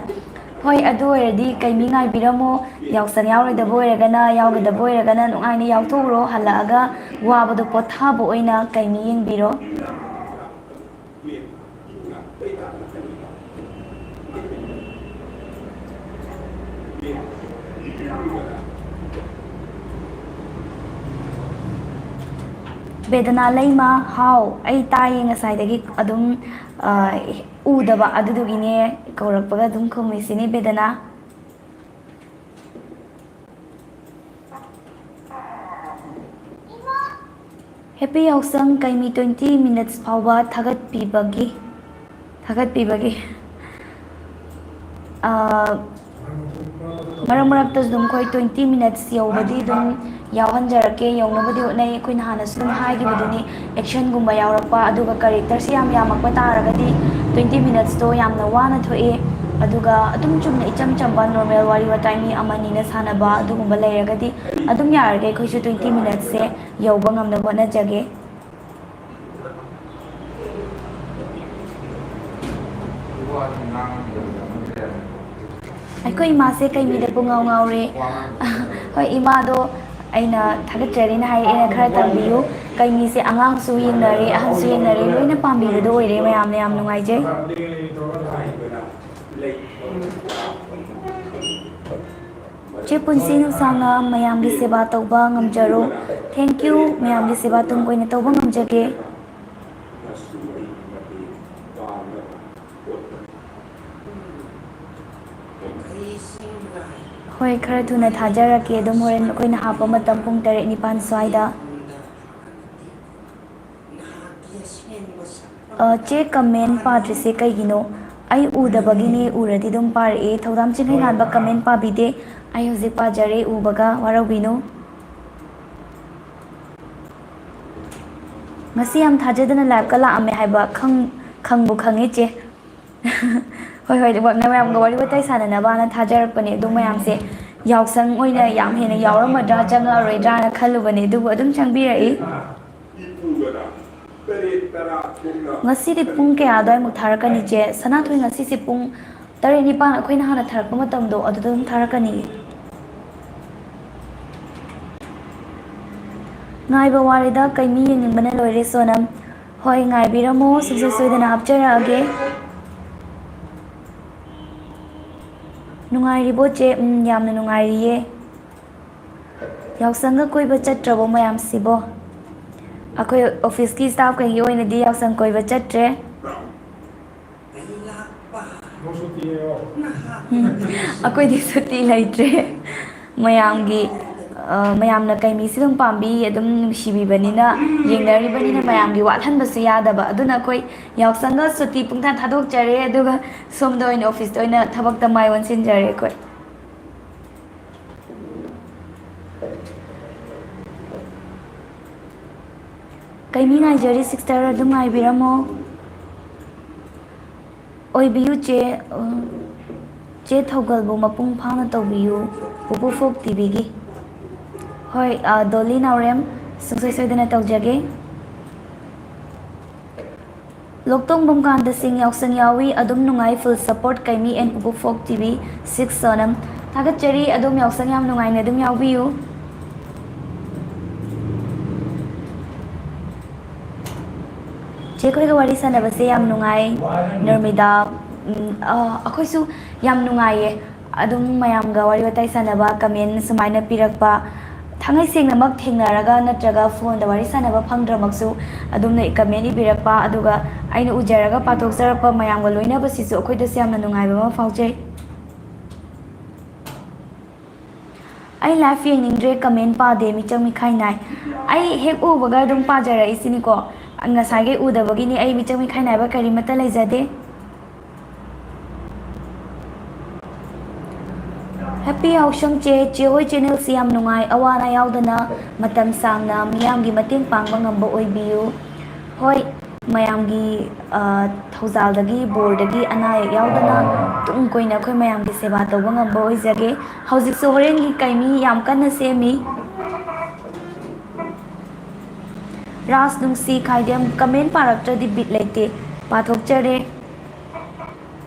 ꯍꯣꯏ, ꯑꯗꯨ ꯑꯣꯏꯔꯗꯤ ꯀꯩꯃꯤ ꯉꯥꯏꯕꯤꯔꯝꯃꯣ꯫ ꯌꯥꯎꯁꯪ ꯌꯥꯎꯔꯣꯏꯗꯕ ꯑꯣꯏꯔꯒꯅ, ꯌꯥꯎꯒꯗꯕ ꯑꯣꯏꯔꯒꯅ ꯅꯨꯡꯉꯥꯏꯅ ꯌꯥꯎꯊꯣꯛꯎꯔꯣ, ꯍꯜꯂꯛꯑꯒ ꯋꯥꯕꯗꯣ ꯄꯣꯊꯥꯕ ꯑꯣꯏꯅ ꯀꯩꯃꯤ ꯌꯦꯡꯕꯤꯔꯣ꯫ ꯕꯦꯗꯅꯥ ꯂꯩꯃ, ꯍꯥꯎ, ꯑꯩ ꯇꯥꯏꯌꯦ ꯉꯁꯥꯏꯗꯒꯤ ꯑꯗꯨꯝ, ꯑ, ꯎꯗꯕ ꯑꯗꯨꯗꯨꯒꯤꯅꯦ꯫ ꯀꯧꯔꯛꯄꯒ ꯑꯗꯨꯝ ꯈꯨꯝꯃꯤꯁꯤꯅꯤ ꯕꯦꯗꯅꯥ꯫ ꯍꯦꯄꯤ ꯌꯥꯎꯁꯪ ꯀꯩꯃꯤ ꯇ꯭ꯋꯦꯟꯇꯤ ꯃꯤꯅꯠꯁ ꯐꯥꯎꯕ ꯊꯥꯒꯠꯄꯤꯕꯒꯤ ꯊꯥꯒꯠꯄꯤꯕꯒꯤ ꯑ, ꯃꯔꯛ ꯃꯔꯛꯇꯁꯨ ꯑꯗꯨꯝ ꯑꯩꯈꯣꯏ ꯇ꯭ꯋꯦꯟꯇꯤ ꯃꯤꯅꯠꯁ ꯌꯧꯕꯗꯤ ꯑꯗꯨꯝ ꯌꯥꯎꯍꯟꯖꯔꯛꯀꯦ꯫ ꯌꯧꯅꯕꯗꯤ ꯍꯣꯠꯅꯩ꯫ ꯑꯩꯈꯣꯏ ꯅꯍꯥꯟꯅꯁꯨ ꯑꯗꯨꯝ ꯍꯥꯏꯈꯤꯕꯗꯨꯅꯤ, ꯑꯦꯛꯁꯟꯒꯨꯝꯕ ꯌꯥꯎꯔꯛꯄ ꯑꯗꯨꯒ ꯀꯦꯔꯦꯛꯇꯔꯁꯤ ꯌꯥꯝ ꯌꯥꯝꯃꯛꯄ ꯇꯥꯔꯒꯗꯤ ꯇ꯭ꯋꯦꯟꯇꯤ ꯃꯤꯅꯠꯁꯇꯣ ꯌꯥꯝꯅ ꯋꯥꯅ ꯊꯣꯛꯑꯦ꯫ ꯑꯗꯨꯒ ꯑꯗꯨꯝ ꯆꯨꯝꯅ ꯏꯆꯝ ꯆꯝꯕ ꯅꯣꯔꯃꯦꯜ ꯋꯥꯔꯤ ꯋꯥꯇꯥꯏ ꯃꯤ ꯑꯃꯅꯤꯅ ꯁꯥꯟꯅꯕ ꯑꯗꯨꯒꯨꯝꯕ ꯂꯩꯔꯒꯗꯤ ꯑꯗꯨꯝ ꯌꯥꯔꯒꯦ꯫ ꯑꯩꯈꯣꯏꯁꯨ ꯇ꯭ꯋꯦꯟꯇꯤ ꯃꯤꯅꯠꯁꯁꯦ ꯌꯧꯕ ꯉꯝꯅꯕ ꯍꯣꯠꯅꯖꯒꯦ꯫ ꯑꯩꯈꯣꯏ ꯏꯃꯥꯁꯦ ꯀꯩꯃꯤꯗ ꯄꯨꯡꯉꯥꯎ ꯉꯥꯎꯔꯦ꯫ ꯍꯣꯏ, ꯏꯃꯥꯗꯣ ꯑꯩꯅ ꯊꯥꯒꯠꯆꯔꯤꯅ ꯍꯥꯏꯔꯛꯑꯦꯅ ꯈꯔ ꯇꯝꯕꯤꯌꯨ꯫ ꯀꯩꯃꯤꯁꯦ ꯑꯉꯥꯡꯁꯨ ꯌꯦꯡꯅꯔꯦ, ꯑꯍꯟꯁꯨ ꯌꯦꯡꯅꯔꯦ, ꯂꯣꯏꯅ ꯄꯥꯝꯕꯤꯕꯗꯣ ꯑꯣꯏꯔꯦ꯫ ꯃꯌꯥꯝꯅ ꯌꯥꯝ ꯅꯨꯡꯉꯥꯏꯖꯩ꯫ ꯆꯦ ꯄꯨꯟꯁꯤ ꯅꯨꯡꯁꯥꯡꯅ ꯃꯌꯥꯝꯒꯤ ꯁꯦꯕꯥ ꯇꯧꯕ ꯉꯝꯖꯔꯣ꯫ Thank you꯫ ꯃꯌꯥꯝꯒꯤ ꯁꯦꯕꯥ ꯇꯨꯡ ꯀꯣꯏꯅ ꯇꯧꯕ ꯉꯝꯖꯒꯦ꯫ ꯍꯣꯏ, ꯈꯔ ꯊꯨꯅ ꯊꯥꯖꯔꯛꯀꯦ꯫ ꯑꯗꯨꯝ ꯍꯣꯔꯦꯟ ꯑꯩꯈꯣꯏꯅ ꯍꯥꯞꯄ ꯃꯇꯝ ꯄꯨꯡ ꯇꯔꯦꯠ ꯅꯤꯄꯥꯟ ꯁ꯭ꯋꯥꯏꯗ꯫ ꯑ, ꯆꯦ, ꯀꯃꯦꯟ ꯄꯥꯗ꯭ꯔꯤꯁꯦ ꯀꯩꯒꯤꯅꯣ? ꯑꯩ ꯎꯗꯕꯒꯤꯅꯦ, ꯎꯔꯗꯤ ꯑꯗꯨꯝ ꯄꯥꯔꯛꯑꯦ꯫ ꯊꯧꯗꯥꯝ ꯆꯤꯡꯈꯩꯉꯥꯟꯕ ꯀꯃꯦꯟ ꯄꯥꯕꯤꯗꯦ꯫ ꯑꯩ ꯍꯧꯖꯤꯛ ꯄꯥꯖꯔꯦ, ꯎꯕꯒ ꯋꯥꯔꯧꯕꯤꯅꯨ꯫ ꯉꯁꯤ ꯌꯥꯝ ꯊꯥꯖꯗꯅ ꯂꯥꯏꯞꯀ ꯂꯥꯛꯑꯝꯃꯦ ꯍꯥꯏꯕ ꯈꯪ-, ꯈꯪꯕꯨ ꯈꯪꯉꯦ, ꯆꯦ꯫ ꯍꯣꯏ, ꯍꯣꯏ, ꯋꯥ-, ꯃꯌꯥꯝꯒ ꯋꯥꯔꯤ ꯋꯥꯇꯥꯏ ꯁꯥꯟꯅꯅꯕꯅ ꯊꯥꯖꯔꯛꯄꯅꯦ꯫ ꯑꯗꯨ ꯃꯌꯥꯝꯁꯦ ꯌꯥꯎꯁꯪ ꯑꯣꯏꯅ ꯌꯥꯝ ꯍꯦꯟꯅ ꯌꯥꯎꯔꯝꯃꯗ꯭ꯔꯥ, ꯆꯪꯉꯛꯑꯔꯣꯏꯗ꯭ꯔꯥꯅ ꯈꯜꯂꯨꯕꯅꯦ, ꯑꯗꯨꯕꯨ ꯑꯗꯨꯝ ꯆꯪꯕꯤꯔꯛꯏ꯫ ꯉꯁꯤꯗꯤ ꯄꯨꯡ ꯀꯌꯥ ꯑꯗꯨꯋꯥꯏꯃꯨꯛ ꯊꯥꯔꯛꯀꯅꯤ, ꯆꯦ? ꯁꯅꯥꯊꯣꯏ, ꯉꯁꯤꯁꯦ ꯄꯨꯡ ꯇꯔꯦꯠ ꯅꯤꯄꯥꯟ, ꯑꯩꯈꯣꯏꯅ ꯍꯥꯟꯅ ꯊꯥꯔꯛꯄ ꯃꯇꯝꯗꯣ, ꯑꯗꯨꯗ ꯑꯗꯨꯝ ꯊꯥꯔꯛꯀꯅꯤ꯫ ꯉꯥꯏꯕ ꯋꯥꯔꯦꯗ, ꯀꯩꯃꯤ ꯌꯦꯡꯅꯤꯡꯕꯅ ꯂꯣꯏꯔꯦ, ꯁꯣꯅꯝ꯫ ꯍꯣꯏ, ꯉꯥꯏꯕꯤꯔꯝꯃꯣ, ꯁꯨꯡꯁꯣꯏ ꯁꯣꯏꯗꯅ ꯍꯥꯞꯆꯔꯛꯑꯒꯦ꯫ ꯅꯨꯡꯉꯥꯏꯔꯤꯕꯣ, ꯆꯦ? ꯎꯝ, ꯌꯥꯝꯅ ꯅꯨꯡꯉꯥꯏꯔꯤꯌꯦ꯫ ꯌꯥꯎꯁꯪꯒ ꯀꯣꯏꯕ ꯆꯠꯇ꯭ꯔꯕꯣ ꯃꯌꯥꯝꯁꯤꯕꯣ? ꯑꯩꯈꯣꯏ ꯑꯣꯐꯤꯁꯀꯤ ꯁ꯭ꯇꯥꯐꯈꯩꯒꯤ ꯑꯣꯏꯅꯗꯤ ꯌꯥꯎꯁꯪ ꯀꯣꯏꯕ ꯆꯠꯇ꯭ꯔꯦ꯫ ꯎꯝ, ꯑꯩꯈꯣꯏꯗꯤ ꯁꯨꯇꯤ ꯂꯩꯇ꯭ꯔꯦ꯫ ꯃꯌꯥꯝꯒꯤ, ꯑ, ꯃꯌꯥꯝꯅ ꯀꯩꯃꯤꯁꯤ ꯑꯗꯨꯝ ꯄꯥꯝꯕꯤ, ꯑꯗꯨꯝ ꯅꯨꯡꯁꯤꯕꯤꯕꯅꯤꯅ, ꯌꯦꯡꯅꯔꯤꯕꯅꯤꯅ ꯃꯌꯥꯝꯒꯤ ꯋꯥꯠꯍꯟꯕꯁꯨ ꯌꯥꯗꯕ꯫ ꯑꯗꯨꯅ ꯑꯩꯈꯣꯏ ꯌꯥꯎꯁꯪꯒ ꯁꯨꯇꯤ ꯄꯨꯡꯊꯥ ꯊꯥꯗꯣꯛꯆꯔꯦ, ꯑꯗꯨꯒ ꯁꯣꯝꯗ ꯑꯣꯏꯅ ꯑꯣꯐꯤꯁꯇ ꯑꯣꯏꯅ ꯊꯕꯛꯇ ꯃꯥꯏ ꯑꯣꯟꯁꯤꯟꯖꯔꯦ ꯑꯩꯈꯣꯏ꯫ ꯀꯩꯃꯤ ꯉꯥꯏꯖꯔꯤ ꯁꯤꯁꯇꯔ, ꯑꯗꯨꯝ ꯉꯥꯏꯕꯤꯔꯝꯃꯣ꯫ ꯑꯣꯏꯕꯤꯌꯨ ꯆꯦ, ꯑ, ꯆꯦ ꯊꯧꯒꯜꯕꯨ ꯃꯄꯨꯡ ꯐꯥꯅ ꯇꯧꯕꯤꯌꯨ, ꯄꯨꯄꯨ ꯐꯣꯛ ꯇꯤꯚꯤꯒꯤ꯫ ꯍꯣꯏ, ꯑ, ꯗꯣꯂꯤ ꯅꯥꯎꯔꯦꯝ, ꯁꯨꯡꯁꯣꯏ ꯁꯣꯏꯗꯅ ꯇꯧꯖꯒꯦ꯫ ꯂꯣꯛꯇꯣꯡꯕꯝ ꯀꯥꯟꯇ ꯁꯤꯡ ꯌꯥꯎꯁꯪ ꯌꯥꯎꯏ, ꯑꯗꯨꯝ ꯅꯨꯡꯉꯥꯏ, full support ꯀꯩꯃꯤ and ꯄꯨꯄꯨ ꯐꯣꯛ ꯇꯤꯚꯤ ꯁꯤꯛꯁ ꯁꯣꯅꯝ꯫ ꯊꯥꯒꯠꯆꯔꯤ, ꯑꯗꯨꯝ ꯌꯥꯎꯁꯪ ꯌꯥꯝ ꯅꯨꯡꯉꯥꯏꯅ ꯑꯗꯨꯝ ꯌꯥꯎꯕꯤꯌꯨ꯫ ꯆꯦ, ꯑꯩꯈꯣꯏꯒ ꯋꯥꯔꯤ ꯁꯥꯟꯅꯕꯁꯦ ꯌꯥꯝ ꯅꯨꯡꯉꯥꯏ, ꯅꯔꯃꯤꯗꯥ꯫ ꯎꯝ, ꯑ, ꯑꯩꯈꯣꯏꯁꯨ ꯌꯥꯝ ꯅꯨꯡꯉꯥꯏꯌꯦ꯫ ꯑꯗꯨꯝ ꯃꯌꯥꯝꯒ ꯋꯥꯔꯤ ꯋꯥꯇꯥꯏ ꯁꯥꯟꯅꯕ, ꯀꯃꯦꯟ ꯁꯨꯃꯥꯏꯅ ꯄꯤꯔꯛꯄ, ꯊꯥꯡꯉꯩ ꯁꯦꯡꯅꯃꯛ ꯊꯦꯡꯅꯔꯒ ꯅꯠꯇ꯭ꯔꯒ ꯐꯣꯟꯗ ꯋꯥꯔꯤ ꯁꯥꯟꯅꯕ ꯐꯪꯗ꯭ꯔꯃꯛꯁꯨ, ꯑꯗꯨꯝꯅ ꯀꯃꯦꯟ ꯏꯕꯤꯔꯛꯄ, ꯑꯗꯨꯒ ꯑꯩꯅ ꯎꯖꯔꯒ ꯄꯥꯊꯣꯛꯆꯔꯛꯄ ꯃꯌꯥꯝꯒ ꯂꯣꯏꯅꯕꯁꯤꯁꯨ ꯑꯩꯈꯣꯏꯗꯁꯨ ꯌꯥꯝꯅ ꯅꯨꯡꯉꯥꯏꯕ ꯑꯃ ꯐꯥꯎꯖꯩ꯫ ꯑꯩ ꯂꯥꯏꯐ ꯌꯦꯡꯅꯤꯡꯗ꯭ꯔꯦ, ꯀꯃꯦꯟ ꯄꯥꯗꯦ, ꯃꯤꯆꯪ ꯃꯤꯈꯥꯏ ꯅꯥꯏ꯫ ꯑꯩ ꯍꯦꯛ ꯎꯕꯒ ꯑꯗꯨꯝ ꯄꯥꯖꯔꯛꯏꯁꯤꯅꯤꯀꯣ꯫ ꯉꯁꯥꯏꯒꯩ ꯎꯗꯕꯒꯤꯅꯤ, ꯑꯩ ꯃꯤꯆꯪ ꯃꯤꯈꯥꯏ ꯅꯥꯏꯕ ꯀꯔꯤꯃꯠꯇ ꯂꯩꯖꯗꯦ꯫ ꯍꯦꯄꯤ ꯌꯥꯎꯁꯪ ꯆꯦ, ꯆꯦ ꯍꯣꯏ ꯆꯦꯅꯦꯜꯁꯤ ꯌꯥꯝ ꯅꯨꯡꯉꯥꯏ, ꯑꯋꯥ ꯑꯅꯥ ꯌꯥꯎꯗꯅ ꯃꯇꯝ ꯁꯥꯡꯅ ꯃꯤꯌꯥꯝꯒꯤ ꯃꯇꯦꯡ ꯄꯥꯡꯕ ꯉꯝꯕ ꯑꯣꯏꯕꯤꯌꯨ꯫ ꯍꯣꯏ, ꯃꯌꯥꯝꯒꯤ, ꯑ, ꯊꯧꯖꯥꯜꯗꯒꯤ, ꯕꯣꯔꯗꯒꯤ ꯑꯅꯥ ꯑꯌꯦꯛ ꯌꯥꯎꯗꯅ ꯇꯨꯡ ꯀꯣꯏꯅ ꯑꯩꯈꯣꯏ ꯃꯌꯥꯝꯒꯤ ꯁꯦꯕꯥ ꯇꯧꯕ ꯉꯝꯕ ꯑꯣꯏꯖꯒꯦ꯫ ꯍꯧꯖꯤꯛꯁꯨ ꯍꯣꯔꯦꯟꯒꯤ ꯀꯩꯃꯤ ꯌꯥꯝ ꯀꯟꯅ ꯁꯦꯝꯃꯤ꯫ ꯔꯥꯖ ꯅꯨꯡꯁꯤ ꯈꯥꯏꯗꯦꯝ, ꯀꯃꯦꯟ ꯄꯥꯔꯛꯇ꯭ꯔꯗꯤ ꯕꯤꯠ ꯂꯩꯇꯦ, ꯄꯥꯊꯣꯛꯆꯔꯦ꯫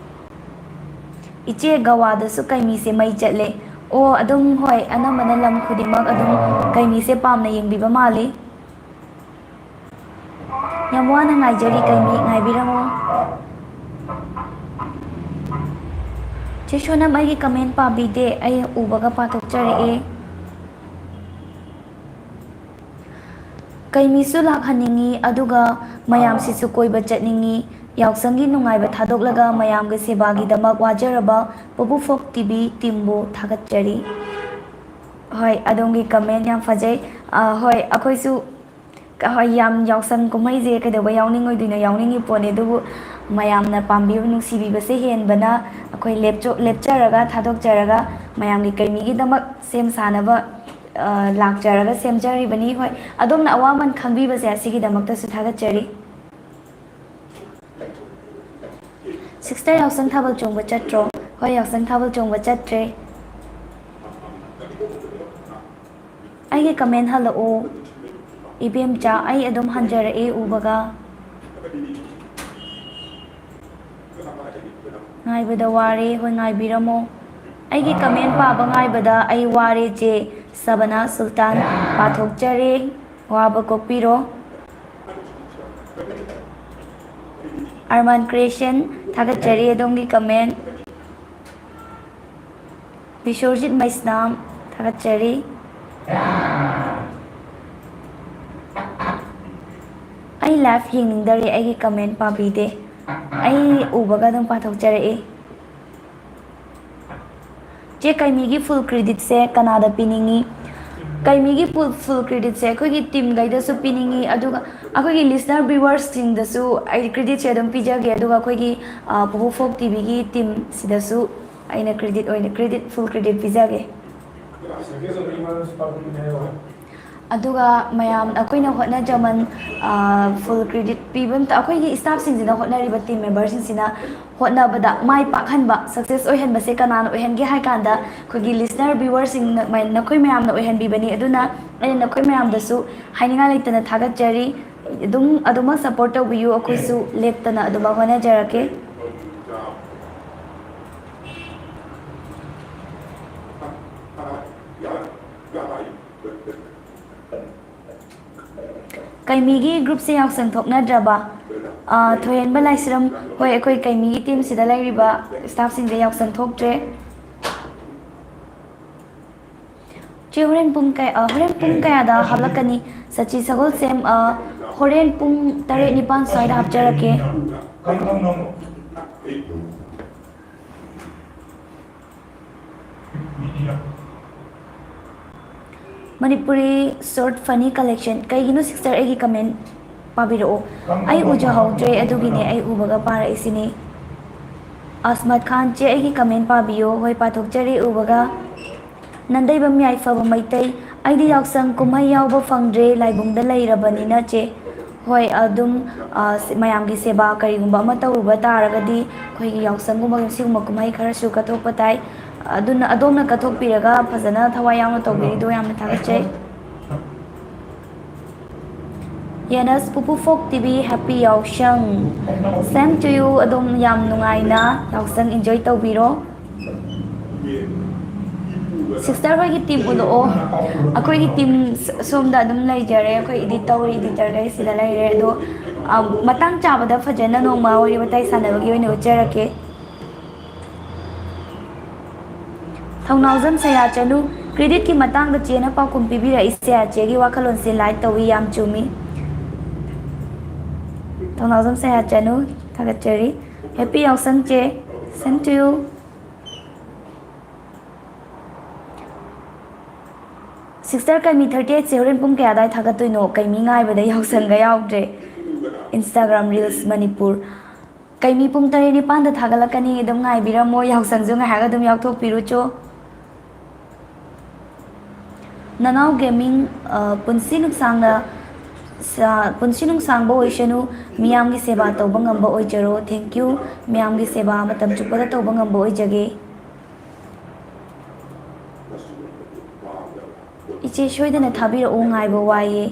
ꯏꯆꯦ, ꯒꯋꯥꯗꯁꯨ ꯀꯩꯃꯤꯁꯦ ꯃꯩ ꯆꯠꯂꯦ꯫ ꯑꯣ, ꯑꯗꯨꯝ ꯍꯣꯏ, ꯑꯅꯝꯕꯅ ꯂꯝ ꯈꯨꯗꯤꯡꯃꯛ ꯑꯗꯨꯝ ꯀꯩꯃꯤꯁꯦ ꯄꯥꯝꯅ ꯌꯦꯡꯕꯤꯕ ꯃꯥꯜꯂꯤ꯫ ꯌꯥꯝ ꯋꯥꯅ ꯉꯥꯏꯖꯔꯤ ꯀꯩꯃꯤ, ꯉꯥꯏꯕꯤꯔꯝꯃꯣ꯫ ꯆꯦ ꯁꯣꯅꯝ, ꯑꯩꯒꯤ ꯀꯃꯦꯟ ꯄꯥꯕꯤꯗꯦ, ꯑꯩ ꯎꯕꯒ ꯄꯥꯊꯣꯛꯆꯔꯛꯑꯦ꯫ ꯀꯩꯃꯤꯁꯨ ꯂꯥꯛꯍꯟꯅꯤꯡꯉꯤ, ꯑꯗꯨꯒ ꯃꯌꯥꯝꯁꯤꯁꯨ ꯀꯣꯏꯕ ꯆꯠꯅꯤꯡꯉꯤ꯫ ꯌꯥꯎꯁꯪꯒꯤ ꯅꯨꯡꯉꯥꯏꯕ ꯊꯥꯗꯣꯛꯂꯒ ꯃꯌꯥꯝꯒꯤ ꯁꯦꯕꯥꯒꯤꯗꯃꯛ ꯋꯥꯖꯔꯕ ꯄꯨꯕꯨ ꯐꯣꯛ ꯇꯤ ꯚꯤ ꯇꯤꯝꯕꯨ ꯊꯥꯒꯠꯆꯔꯤ꯫ ꯍꯣꯏ, ꯑꯗꯣꯝꯒꯤ ꯀꯃꯦꯟ ꯌꯥꯝ ꯐꯖꯩ꯫ ꯑ, ꯍꯣꯏ, ꯑꯩꯈꯣꯏꯁꯨ ꯀ-, ꯍꯣꯏ, ꯌꯥꯝ, ꯌꯥꯎꯁꯪ ꯀꯨꯝꯍꯩꯁꯦ ꯀꯩꯗꯧꯕ ꯌꯥꯎꯅꯤꯡꯉꯣꯏꯗꯣꯏꯅꯣ? ꯌꯥꯎꯅꯤꯡꯉꯤ ꯄꯣꯠꯅꯤ꯫ ꯑꯗꯨꯕꯨ ꯃꯌꯥꯝꯅ ꯄꯥꯝꯕꯤꯕ, ꯅꯨꯡꯁꯤꯕꯤꯕꯁꯦ ꯍꯦꯟꯕꯅ ꯑꯩꯈꯣꯏ ꯂꯦꯞꯆꯣ-, ꯂꯦꯞꯆꯔꯒ, ꯊꯥꯗꯣꯛꯆꯔꯒ ꯃꯌꯥꯝꯒꯤ ꯀꯩꯃꯤꯒꯤꯗꯃꯛ ꯁꯦꯝ ꯁꯥꯅꯕ, ꯑ, ꯂꯥꯛꯆꯔꯒ ꯁꯦꯝꯖꯔꯤꯕꯅꯤ꯫ ꯍꯣꯏ, ꯑꯗꯣꯝꯅ ꯑꯋꯥꯃꯟ ꯈꯪꯕꯤꯕꯁꯦ ꯑꯁꯤꯒꯤꯗꯃꯛꯇꯁꯨ ꯊꯥꯒꯠꯆꯔꯤ꯫ ꯁꯤꯁꯇꯔ, ꯌꯥꯎꯁꯪ ꯊꯥꯕꯜ ꯆꯣꯡꯕ ꯆꯠꯇ꯭ꯔꯣ? ꯍꯣꯏ, ꯌꯥꯎꯁꯪ ꯊꯥꯕꯜ ꯆꯣꯡꯕ ꯆꯠꯇ꯭ꯔꯦ꯫ ꯑꯩꯒꯤ ꯀꯃꯦꯟ ꯍꯜꯂꯛꯑꯣ꯫ ꯏꯕꯦꯝꯆꯥ, ꯑꯩ ꯑꯗꯨꯝ ꯍꯟꯖꯔꯛꯑꯦ ꯎꯕꯒ꯫ ꯉꯥꯏꯕꯗ ꯋꯥꯔꯦ, ꯍꯣꯏ, ꯉꯥꯏꯕꯤꯔꯝꯃꯣ꯫ ꯑꯩꯒꯤ ꯀꯃꯦꯟ ꯄꯥꯕ ꯉꯥꯏꯕꯗ ꯑꯩ ꯋꯥꯔꯦ ꯆꯦ꯫ ꯁꯕꯅꯥ ꯁꯨꯜꯇꯥꯟ ꯄꯥꯊꯣꯛꯆꯔꯦ꯫ ꯋꯥꯕ ꯀꯣꯛꯄꯤꯔꯣ꯫ ꯑꯔꯃꯥꯟ ꯀ꯭ꯔꯤꯌꯦꯁꯟ, ꯊꯥꯒꯠꯆꯔꯤ ꯑꯗꯣꯝꯒꯤ ꯀꯃꯦꯟ꯫ ꯕꯤꯁꯣꯔꯖꯤꯠ ꯃꯩꯁꯅꯥꯝ, ꯊꯥꯒꯠꯆꯔꯤ꯫ ꯑꯩ ꯂꯥꯏꯐ ꯌꯦꯡꯅꯤꯡꯗꯔꯦ, ꯑꯩꯒꯤ ꯀꯃꯦꯟ ꯄꯥꯕꯤꯗꯦ꯫ ꯑꯩ ꯎꯕꯒ ꯑꯗꯨꯝ ꯄꯥꯊꯣꯛꯆꯔꯛꯏ꯫ ꯆꯦ, ꯀꯩꯃꯤꯒꯤ ꯐꯨꯜ ꯀ꯭ꯔꯦꯗꯤꯠꯁꯦ ꯀꯅꯥꯗ ꯄꯤꯅꯤꯡꯉꯤ? ꯀꯩꯃꯤꯒꯤ ꯐꯨꯜ, ꯐꯨꯜ ꯀ꯭ꯔꯦꯗꯤꯠꯁꯦ ꯑꯩꯈꯣꯏꯒꯤ ꯇꯤꯝꯈꯩꯗꯁꯨ ꯄꯤꯅꯤꯡꯉꯤ, ꯑꯗꯨꯒ ꯑꯩꯈꯣꯏꯒꯤ ꯂꯤꯁꯅꯔ ꯚ꯭ꯌꯨꯋꯔꯁꯤꯡꯗꯁꯨ ꯑꯩ ꯀ꯭ꯔꯦꯗꯤꯠꯁꯦ ꯑꯗꯨꯝ ꯄꯤꯖꯒꯦ, ꯑꯗꯨꯒ ꯑꯩꯈꯣꯏꯒꯤ, ꯑ, ꯄꯨꯕꯨ ꯐꯣꯛ ꯇꯤ ꯚꯤꯒꯤ ꯇꯤꯝꯁꯤꯗꯁꯨ ꯑꯩꯅ ꯀ꯭ꯔꯦꯗꯤꯠ ꯑꯣꯏꯅ, ꯀ꯭ꯔꯦꯗꯤꯠ, ꯐꯨꯜ ꯀ꯭ꯔꯦꯗꯤꯠ ꯄꯤꯖꯒꯦ꯫ ꯑꯗꯨꯒ ꯃꯌꯥꯝ ꯑꯩꯈꯣꯏꯅ ꯍꯣꯠꯅꯖꯃꯟ, ꯑ, ꯐꯨꯜ ꯀ꯭ꯔꯦꯗꯤꯠ ꯄꯤꯕ ꯃꯇꯝ, ꯑꯩꯈꯣꯏꯒꯤ ꯁ꯭ꯇꯥꯐꯁꯤꯡꯁꯤꯅ ꯍꯣꯠꯅꯔꯤꯕ ꯇꯤꯝ ꯃꯦꯝꯕꯔꯁꯤꯡꯁꯤꯅ ꯍꯣꯠꯅꯕꯗ ꯃꯥꯏ ꯄꯥꯛꯍꯟꯕ, ꯁꯛꯁꯦꯁ ꯑꯣꯏꯍꯟꯕꯁꯦ ꯀꯅꯥꯅ ꯑꯣꯏꯍꯟꯒꯦ ꯍꯥꯏ ꯀꯥꯟꯗ, ꯑꯩꯈꯣꯏꯒꯤ ꯂꯤꯁꯅꯔ ꯚ꯭ꯌꯨꯋꯔꯁꯤꯡꯅ, ꯃ-, ꯅꯈꯣꯏ ꯃꯌꯥꯝꯅ ꯑꯣꯏꯍꯟꯕꯤꯕꯅꯤ꯫ ꯑꯗꯨꯅ ꯑꯩꯅ ꯅꯈꯣꯏ ꯃꯌꯥꯝꯗꯁꯨ ꯍꯥꯏꯅꯤꯡꯉꯥꯏ ꯂꯩꯇꯅ ꯊꯥꯒꯠꯆꯔꯤ꯫ ꯑꯗꯨꯝ, ꯑꯗꯨꯃꯛ ꯁꯞꯄꯣꯔꯠ ꯇꯧꯕꯤꯌꯨ, ꯑꯩꯈꯣꯏꯁꯨ ꯂꯦꯞꯇꯅ ꯑꯗꯨꯃꯛ ꯍꯣꯠꯅꯖꯔꯛꯀꯦ꯫ ꯀꯩꯃꯤꯒꯤ ꯒ꯭ꯔꯨꯞꯁꯦ ꯌꯥꯎꯁꯪ ꯊꯣꯛꯅꯗ꯭ꯔꯕ? ꯑꯥ, ꯊꯣꯏꯍꯦꯟꯕ ꯂꯥꯏꯁ꯭ꯔꯝ, ꯍꯣꯏ, ꯑꯩꯈꯣꯏ ꯀꯩꯃꯤꯒꯤ ꯇꯤꯝꯁꯤꯗ ꯂꯩꯔꯤꯕ ꯁ꯭ꯇꯥꯐꯁꯤꯡꯁꯦ ꯌꯥꯎꯁꯪ ꯊꯣꯛꯇ꯭ꯔꯦ꯫ ꯆꯦ, ꯍꯣꯔꯦꯟ ꯄꯨꯡ ꯀꯌꯥ, ꯑ, ꯍꯣꯔꯦꯟ ꯄꯨꯡ ꯀꯌꯥꯗ ꯍꯥꯞꯂꯛꯀꯅꯤ? ꯁꯆꯤ ꯁꯒꯣꯜꯁꯦꯝ, ꯑ, ꯍꯣꯔꯦꯟ ꯄꯨꯡ ꯇꯔꯦꯠ ꯅꯤꯄꯥꯟ ꯁ꯭ꯋꯥꯏꯗ ꯍꯥꯞꯆꯔꯛꯀꯦ꯫ Come, come, no, no. Manipuri short funny collection. ꯀꯩꯒꯤꯅꯣ sister ꯑꯩꯒꯤ comment ꯄꯥꯕꯤꯔꯛꯑꯣ? ꯑꯩ ꯎꯖꯍꯧꯗ꯭ꯔꯦ, ꯑꯗꯨꯒꯤꯅꯦ ꯑꯩ ꯎꯕꯒ ꯄꯥꯔꯛꯏꯁꯤꯅꯤ꯫ ꯑꯁꯃꯠ ꯈꯥꯟ ꯆꯦ, ꯑꯩꯒꯤ comment ꯄꯥꯕꯤꯌꯣ꯫ ꯍꯣꯏ, ꯄꯥꯊꯣꯛꯆꯔꯤ ꯎꯕꯒ꯫ ꯅꯟꯗꯩꯕꯝ ꯌꯥꯏꯐꯕ ꯃꯩꯇꯩ, ꯑꯩꯗꯤ ꯌꯥꯎꯁꯪ ꯀꯨꯝꯍꯩ ꯌꯥꯎꯕ ꯐꯪꯗ꯭ꯔꯦ, ꯂꯥꯏꯕꯨꯡꯗ ꯂꯩꯔꯕꯅꯤꯅ ꯆꯦ꯫ ꯍꯣꯏ, ꯑꯗꯨꯝ, ꯑ, ꯁ-, ꯃꯌꯥꯝꯒꯤ ꯁꯦꯕꯥ ꯀꯔꯤꯒꯨꯝꯕ ꯑꯃ ꯇꯧꯔꯨꯕ ꯇꯥꯔꯒꯗꯤ ꯑꯩꯈꯣꯏꯒꯤ ꯌꯥꯎꯁꯪꯒꯨꯝꯕ ꯁꯤꯒꯨꯝꯕ ꯀꯨꯝꯍꯩ ꯈꯔꯁꯨ ꯀꯠꯊꯣꯛꯄ ꯇꯥꯏ꯫ ꯑꯗꯨꯅ ꯑꯗꯣꯝꯅ ꯀꯠꯊꯣꯛꯄꯤꯔꯒ ꯐꯖꯅ ꯊꯋꯥꯏ ꯌꯥꯎꯅ ꯇꯧꯕꯤꯔꯤꯗꯣ ꯌꯥꯝꯅ ꯊꯥꯒꯠꯆꯩ꯫ ꯌꯦꯅꯁ ꯄꯨꯄꯨ ꯐꯣꯛ ꯇꯤ ꯚꯤ, happy ꯌꯥꯎꯁꯪ꯫ Same to you, ꯑꯗꯨꯝ ꯌꯥꯝ ꯅꯨꯡꯉꯥꯏꯅ ꯌꯥꯎꯁꯪ enjoy ꯇꯧꯕꯤꯔꯣ꯫ Sister ꯍꯣꯏꯒꯤ team ꯎꯠꯂꯛꯑꯣ꯫ ꯑꯩꯈꯣꯏꯒꯤ team ꯁ-, ꯁꯣꯝꯗ ꯑꯗꯨꯝ ꯂꯩꯖꯔꯦ, ꯑꯩꯈꯣꯏ edit ꯇꯧꯔꯤ, editor ꯈꯩ ꯁꯤꯗ ꯂꯩꯔꯦ꯫ ꯑꯗꯣ, ꯑ, ꯃꯇꯥꯡ ꯆꯥꯕꯗ ꯐꯖꯅ ꯅꯣꯡꯃ ꯋꯥꯔꯤ ꯋꯥꯇꯥꯏ ꯁꯥꯟꯅꯕꯒꯤ ꯑꯣꯏꯅ ꯎꯠꯆꯔꯛꯀꯦ꯫ ꯊꯧꯅꯥꯎꯖꯝ ꯁꯌꯥꯆꯅꯨ, credit ꯀꯤ ꯃꯇꯥꯡꯗ ꯆꯦꯅ ꯄꯥꯎꯈꯨꯝ ꯄꯤꯕꯤꯔꯛꯏꯁꯦ, ꯆꯦꯒꯤ ꯋꯥꯈꯜꯂꯣꯟꯁꯦ like ꯇꯧꯏ, ꯌꯥꯝ ꯆꯨꯝꯃꯤ꯫ ꯊꯧꯅꯥꯎꯖꯝ ꯁꯌꯥꯆꯅꯨ, ꯊꯥꯒꯠꯆꯔꯤ꯫ Happy ꯌꯥꯎꯁꯪ ꯆꯦ, same to you꯫ Sister ꯀꯩꯃꯤ thirty eight ꯁꯦ ꯍꯣꯔꯦꯟ ꯄꯨꯡ ꯀꯌꯥ ꯑꯗꯥꯏ ꯊꯥꯒꯠꯇꯣꯏꯅꯣ? ꯀꯩꯃꯤ ꯉꯥꯏꯕꯗ ꯌꯥꯎꯁꯪꯒ ꯌꯥꯎꯗ꯭ꯔꯦ꯫ Instagram reels Manipur. ꯀꯩꯃꯤ ꯄꯨꯡ ꯇꯔꯦꯠ ꯅꯤꯄꯥꯟꯗ ꯊꯥꯒꯠꯂꯛꯀꯅꯤ, ꯑꯗꯨꯝ ꯉꯥꯏꯕꯤꯔꯝꯃꯣ, ꯌꯥꯎꯁꯪꯁꯨ ꯉꯥꯏꯍꯥꯛ ꯑꯗꯨꯝ ꯌꯥꯎꯊꯣꯛꯄꯤꯔꯨꯆꯣ꯫ ꯅꯅꯥꯎ ꯒꯦꯃꯤꯡ, ꯑ, ꯄꯨꯟꯁꯤ ꯅꯨꯡꯁꯥꯡꯅ, ꯁ-, ꯄꯨꯟꯁꯤ ꯅꯨꯡꯁꯥꯡꯕ ꯑꯣꯏꯁꯅꯨ, ꯃꯤꯌꯥꯝꯒꯤ ꯁꯦꯕꯥ ꯇꯧꯕ ꯉꯝꯕ ꯑꯣꯏꯖꯔꯣ꯫ Thank you꯫ ꯃꯤꯌꯥꯝꯒꯤ ꯁꯦꯕꯥ ꯃꯇꯝ ꯆꯨꯞꯄꯗ ꯇꯧꯕ ꯉꯝꯕ ꯑꯣꯏꯖꯒꯦ꯫ ꯏꯆꯦ, ꯁꯣꯏꯗꯅ ꯊꯥꯕꯤꯔꯛꯎ, ꯉꯥꯏꯕ ꯋꯥꯏꯌꯦ꯫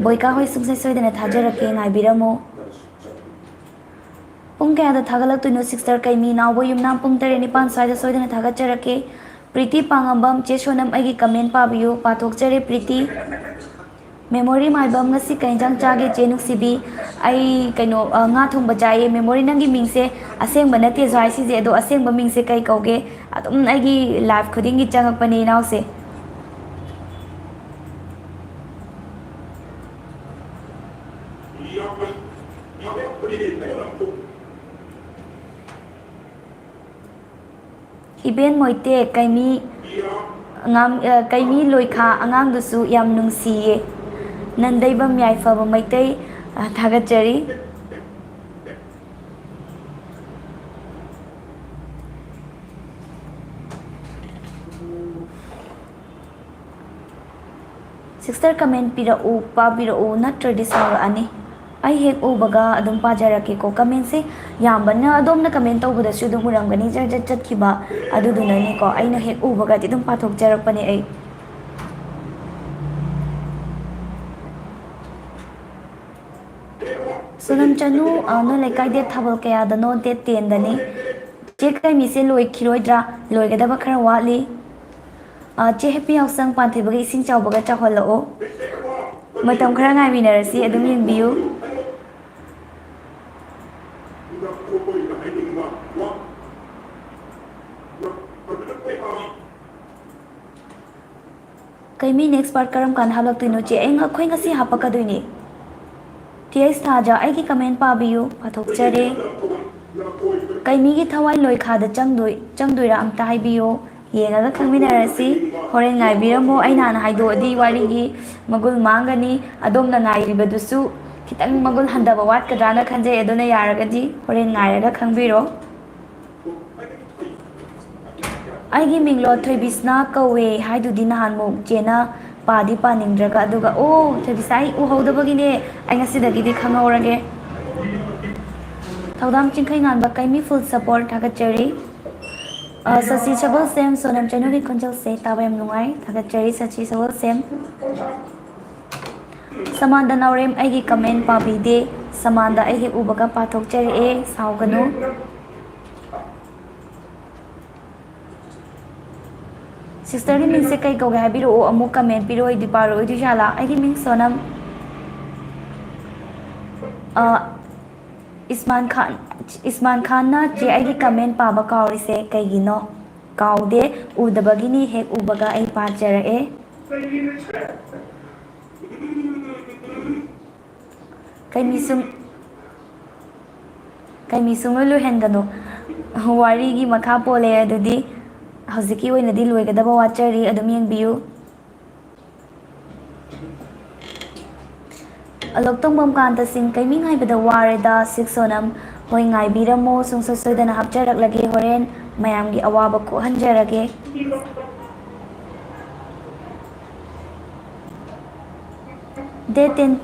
ꯕꯣꯏꯀꯥ ꯍꯣꯏ, ꯁꯨꯡꯁꯣꯏ ꯁꯣꯏꯗꯅ ꯊꯥꯖꯔꯛꯀꯦ, ꯉꯥꯏꯕꯤꯔꯝꯃꯣ꯫ ꯄꯨꯡ ꯀꯌꯥꯗ ꯊꯥꯒꯠꯂꯛꯇꯣꯏꯅꯣ sister ꯀꯩꯃꯤ? ꯅꯥꯎꯕ ꯌꯨꯝꯅꯥꯝ ꯄꯨꯡ ꯇꯔꯦꯠ ꯅꯤꯄꯥꯟ ꯁ꯭ꯋꯥꯏꯗ ꯁꯣꯏꯗꯅ ꯊꯥꯒꯠꯆꯔꯛꯀꯦ꯫ ꯄ꯭ꯔꯤꯇꯤ ꯄꯥꯉꯝꯕꯝ, ꯆꯦ ꯁꯣꯅꯝ ꯑꯩꯒꯤ comment ꯄꯥꯕꯤꯌꯨ, ꯄꯥꯊꯣꯛꯆꯔꯦ ꯄ꯭ꯔꯤꯇꯤ꯫ ꯃꯦꯃꯣꯔꯤ ꯃꯥꯏꯕꯝ, ꯉꯁꯤ ꯀꯩ ꯏꯟꯖꯥꯡ ꯆꯥꯒꯦ ꯆꯦ ꯅꯨꯡꯁꯤꯕꯤ? ꯑꯩ ꯀꯩꯅꯣ, ꯑ, ꯉꯥ ꯊꯣꯡꯕ ꯆꯥꯏꯌꯦ꯫ ꯃꯦꯃꯣꯔꯤ, ꯅꯪꯒꯤ ꯃꯤꯡꯁꯦ ꯑꯁꯦꯡꯕ ꯅꯠꯇꯦꯁꯨ ꯍꯥꯏ ꯁꯤꯁꯦ, ꯑꯗꯣ ꯑꯁꯦꯡꯕ ꯃꯤꯡꯁꯦ ꯀꯩ ꯀꯧꯒꯦ? ꯑꯗꯨꯝ ꯑꯩꯒꯤ live ꯈꯨꯗꯤꯡꯒꯤ ꯆꯪꯉꯛꯄꯅꯦ ꯏꯅꯥꯎꯁꯦ꯫ ꯏꯕꯦꯟ ꯃꯣꯏꯇꯦꯛ, ꯀꯩꯃꯤ, ꯑꯉꯥꯡ, ꯑ, ꯀꯩꯃꯤ ꯂꯣꯏꯈꯥ ꯑꯉꯥꯡꯗꯨꯁꯨ ꯌꯥꯝ ꯅꯨꯡꯁꯤꯌꯦ꯫ ꯅꯟꯗꯩꯕꯝ ꯌꯥꯏꯐꯕ ꯃꯩꯇꯩ, ꯑ, ꯊꯥꯒꯠꯆꯔꯤ꯫ Sister, comment ꯄꯤꯔꯛꯎ, ꯄꯥꯕꯤꯔꯛꯎ, ꯅꯠꯇ꯭ꯔꯗꯤ ꯁꯥꯎꯔꯛꯑꯅꯤ꯫ ꯑꯩ ꯍꯦꯛ ꯎꯕꯒ ꯑꯗꯨꯝ ꯄꯥꯖꯔꯛꯀꯦꯀꯣ꯫ Commentꯁꯦ ꯌꯥꯝꯕꯅ ꯑꯗꯣꯝꯅ comment ꯇꯧꯕꯗꯁꯨ ꯑꯗꯨꯝ ꯎꯔꯝꯒꯅꯤ, ꯖꯠ ꯖꯠ ꯆꯠꯈꯤꯕ꯫ ꯑꯗꯨꯗꯨꯅꯅꯦꯀꯣ, ꯑꯩꯅ ꯍꯦꯛ ꯎꯕꯒꯗꯤ ꯑꯗꯨꯝ ꯄꯥꯊꯣꯛꯆꯔꯛꯄꯅꯦ ꯑꯩ꯫ ꯁꯣꯅꯝ ꯆꯅꯨ, ꯑ, ꯅꯣꯏ ꯂꯩꯀꯥꯏ date ꯊꯥꯕꯜ ꯀꯌꯥꯗꯅꯣ? Date tenꯗꯅꯤ꯫ ꯆꯦ ꯀꯩꯃꯤꯁꯦ ꯂꯣꯏꯈꯤꯔꯣꯏꯗ꯭ꯔꯥ? ꯂꯣꯏꯒꯗꯕ ꯈꯔ ꯋꯥꯠꯂꯤ꯫ ꯑ, ꯆꯦ ꯍꯦꯄꯤ ꯌꯥꯎꯁꯪ ꯄꯥꯟꯊꯣꯏꯕꯒ ꯏꯁꯤꯡ ꯆꯥꯎꯕꯒ ꯆꯥꯎꯍꯜꯂꯛꯑꯣ꯫ ꯃꯇꯝ ꯈꯔ ꯉꯥꯏꯃꯤꯟꯅꯔꯁꯤ, ꯑꯗꯨꯝ ꯌꯦꯡꯕꯤꯌꯨ꯫ ꯀꯩꯃꯤ, next part ꯀꯔꯝ ꯀꯥꯟꯗ ꯍꯥꯞꯂꯛꯇꯣꯏꯅꯣ ꯆꯦ? ꯑꯩ, ꯑꯩꯈꯣꯏ ꯉꯁꯤ ꯍꯥꯞꯄꯛꯀꯗꯣꯏꯅꯦ꯫ ꯇꯤ ꯑꯩꯁ ꯊꯥꯖ, ꯑꯩꯒꯤ comment ꯄꯥꯕꯤꯌꯨ, ꯄꯥꯊꯣꯛꯆꯔꯦ꯫ ꯀꯩꯃꯤꯒꯤ ꯊꯋꯥꯏ ꯂꯣꯏꯈꯥꯗ ꯆꯪꯗꯣꯏ-, ꯆꯪꯗꯣꯏꯔꯥ ꯑꯝꯇ ꯍꯥꯏꯕꯤꯌꯣ, ꯌꯦꯡꯉꯒ ꯈꯪꯃꯤꯟꯅꯔꯁꯤ꯫ ꯍꯣꯔꯦꯟ ꯉꯥꯏꯕꯤꯔꯝꯃꯣ, ꯑꯩꯅ ꯍꯥꯟꯅ ꯍꯥꯏꯗꯣꯛꯑꯗꯤ ꯋꯥꯔꯤꯒꯤ ꯃꯒꯨꯟ ꯃꯥꯡꯒꯅꯤ꯫ ꯑꯗꯣꯝꯅ ꯉꯥꯏꯔꯤꯕꯗꯨꯁꯨ ꯈꯤꯇꯪ ꯃꯒꯨꯟ ꯍꯟꯊꯕ ꯋꯥꯠꯀꯗ꯭ꯔꯥꯅ ꯈꯟꯖꯩ, ꯑꯗꯨꯅ ꯌꯥꯔꯒꯗꯤ ꯍꯣꯔꯦꯟ ꯉꯥꯏꯔꯒ ꯈꯪꯕꯤꯔꯣ꯫ ꯑꯩꯒꯤ ꯃꯤꯡꯂꯣ ꯊꯣꯏꯕꯤꯁꯅꯥ ꯀꯧꯋꯦ ꯍꯥꯏꯗꯨꯗꯤ ꯅꯍꯥꯟꯃꯨꯛ ꯆꯦꯅ ꯄꯥꯗꯤ ꯄꯥꯅꯤꯡꯗ꯭ꯔꯒ, ꯑꯗꯨꯒ, ꯑꯣ, ꯊꯣꯏꯕꯤꯁꯅꯥ, ꯑꯩ ꯎꯍꯧꯗꯕꯒꯤꯅꯦ, ꯑꯩ ꯉꯁꯤꯗꯒꯤꯗꯤ ꯈꯪꯍꯧꯔꯒꯦ꯫ ꯊꯧꯗꯥꯝ ꯆꯤꯡꯈꯩ ꯉꯥꯟꯕ, ꯀꯩꯃꯤ full support, ꯊꯥꯒꯠꯆꯔꯤ꯫ ꯑ, ꯁꯁꯤ ꯁꯒꯣꯜꯁꯦꯝ, ꯁꯣꯅꯝ ꯆꯅꯨꯒꯤ ꯈꯣꯟꯖꯦꯜꯁꯦ ꯇꯥꯕ ꯌꯥꯝ ꯅꯨꯡꯉꯥꯏ, ꯊꯥꯒꯠꯆꯔꯤ ꯁꯁꯤ ꯁꯒꯣꯜꯁꯦꯝ꯫ ꯁꯃꯥꯟꯗ ꯅꯥꯎꯔꯦꯝ ꯑꯩꯒꯤ comment ꯄꯥꯕꯤꯗꯦ꯫ ꯁꯃꯥꯟꯗ ꯑꯩ ꯍꯦꯛ ꯎꯕꯒ ꯄꯥꯊꯣꯛꯆꯔꯛꯑꯦ, ꯁꯥꯎꯒꯅꯨ꯫ Sisterꯒꯤ ꯃꯤꯡꯁꯦ ꯀꯩ ꯀꯧꯒꯦ ꯍꯥꯏꯕꯤꯔꯛꯑꯣ, ꯑꯃꯨꯛ comment ꯄꯤꯔꯛꯑꯣꯏꯗꯤ ꯄꯥꯔꯛꯑꯣꯏꯗꯣꯏ ꯖꯥꯠꯂꯥ? ꯑꯩꯒꯤ ꯃꯤꯡ ꯁꯣꯅꯝ꯫ ꯑ, ꯏꯁꯃꯥꯟ ꯈꯥꯟ, ꯏꯁꯃꯥꯟ ꯈꯥꯟꯅ ꯆꯦ ꯑꯩꯒꯤ comment ꯄꯥꯕ ꯀꯥꯎꯔꯤꯁꯦ ꯀꯩꯒꯤꯅꯣ? ꯀꯥꯎꯗꯦ, ꯎꯗꯕꯒꯤꯅꯤ, ꯍꯦꯛ ꯎꯕꯒ ꯑꯩ ꯄꯥꯖꯔꯛꯑꯦ꯫ ꯀꯩꯃꯤꯁꯨꯡ-, ꯀꯩꯃꯤꯁꯨꯡꯅ ꯂꯣꯏꯍꯟꯒꯅꯨ꯫ ꯋꯥꯔꯤꯒꯤ ꯃꯈꯥ ꯄꯣꯜꯂꯦ꯫ ꯑꯗꯨꯗꯤ ꯍꯧꯖꯤꯛꯀꯤ ꯑꯣꯏꯅꯗꯤ ꯂꯣꯏꯒꯗꯕ ꯋꯥꯠꯆꯔꯤ, ꯑꯗꯨꯝ ꯌꯦꯡꯕꯤꯌꯨ꯫ ꯑꯂꯣꯛꯇꯣꯡꯕꯝ ꯀꯥꯟꯇ ꯁꯤꯡ ꯀꯩꯃꯤ ꯉꯥꯏꯕꯗ ꯋꯥꯔꯦꯗ, ꯁꯤꯛ ꯁꯣꯅꯝ꯫ ꯍꯣꯏ, ꯉꯥꯏꯕꯤꯔꯝꯃꯣ, ꯁꯨꯡꯁꯣꯏ ꯁꯣꯏꯗꯅ ꯍꯥꯞꯆꯔꯛꯂꯒꯦ ꯍꯣꯔꯦꯟ꯫ ꯃꯌꯥꯝꯒꯤ ꯑꯋꯥꯕ ꯀꯣꯛꯍꯟꯖꯔꯒꯦ꯫ Date ten.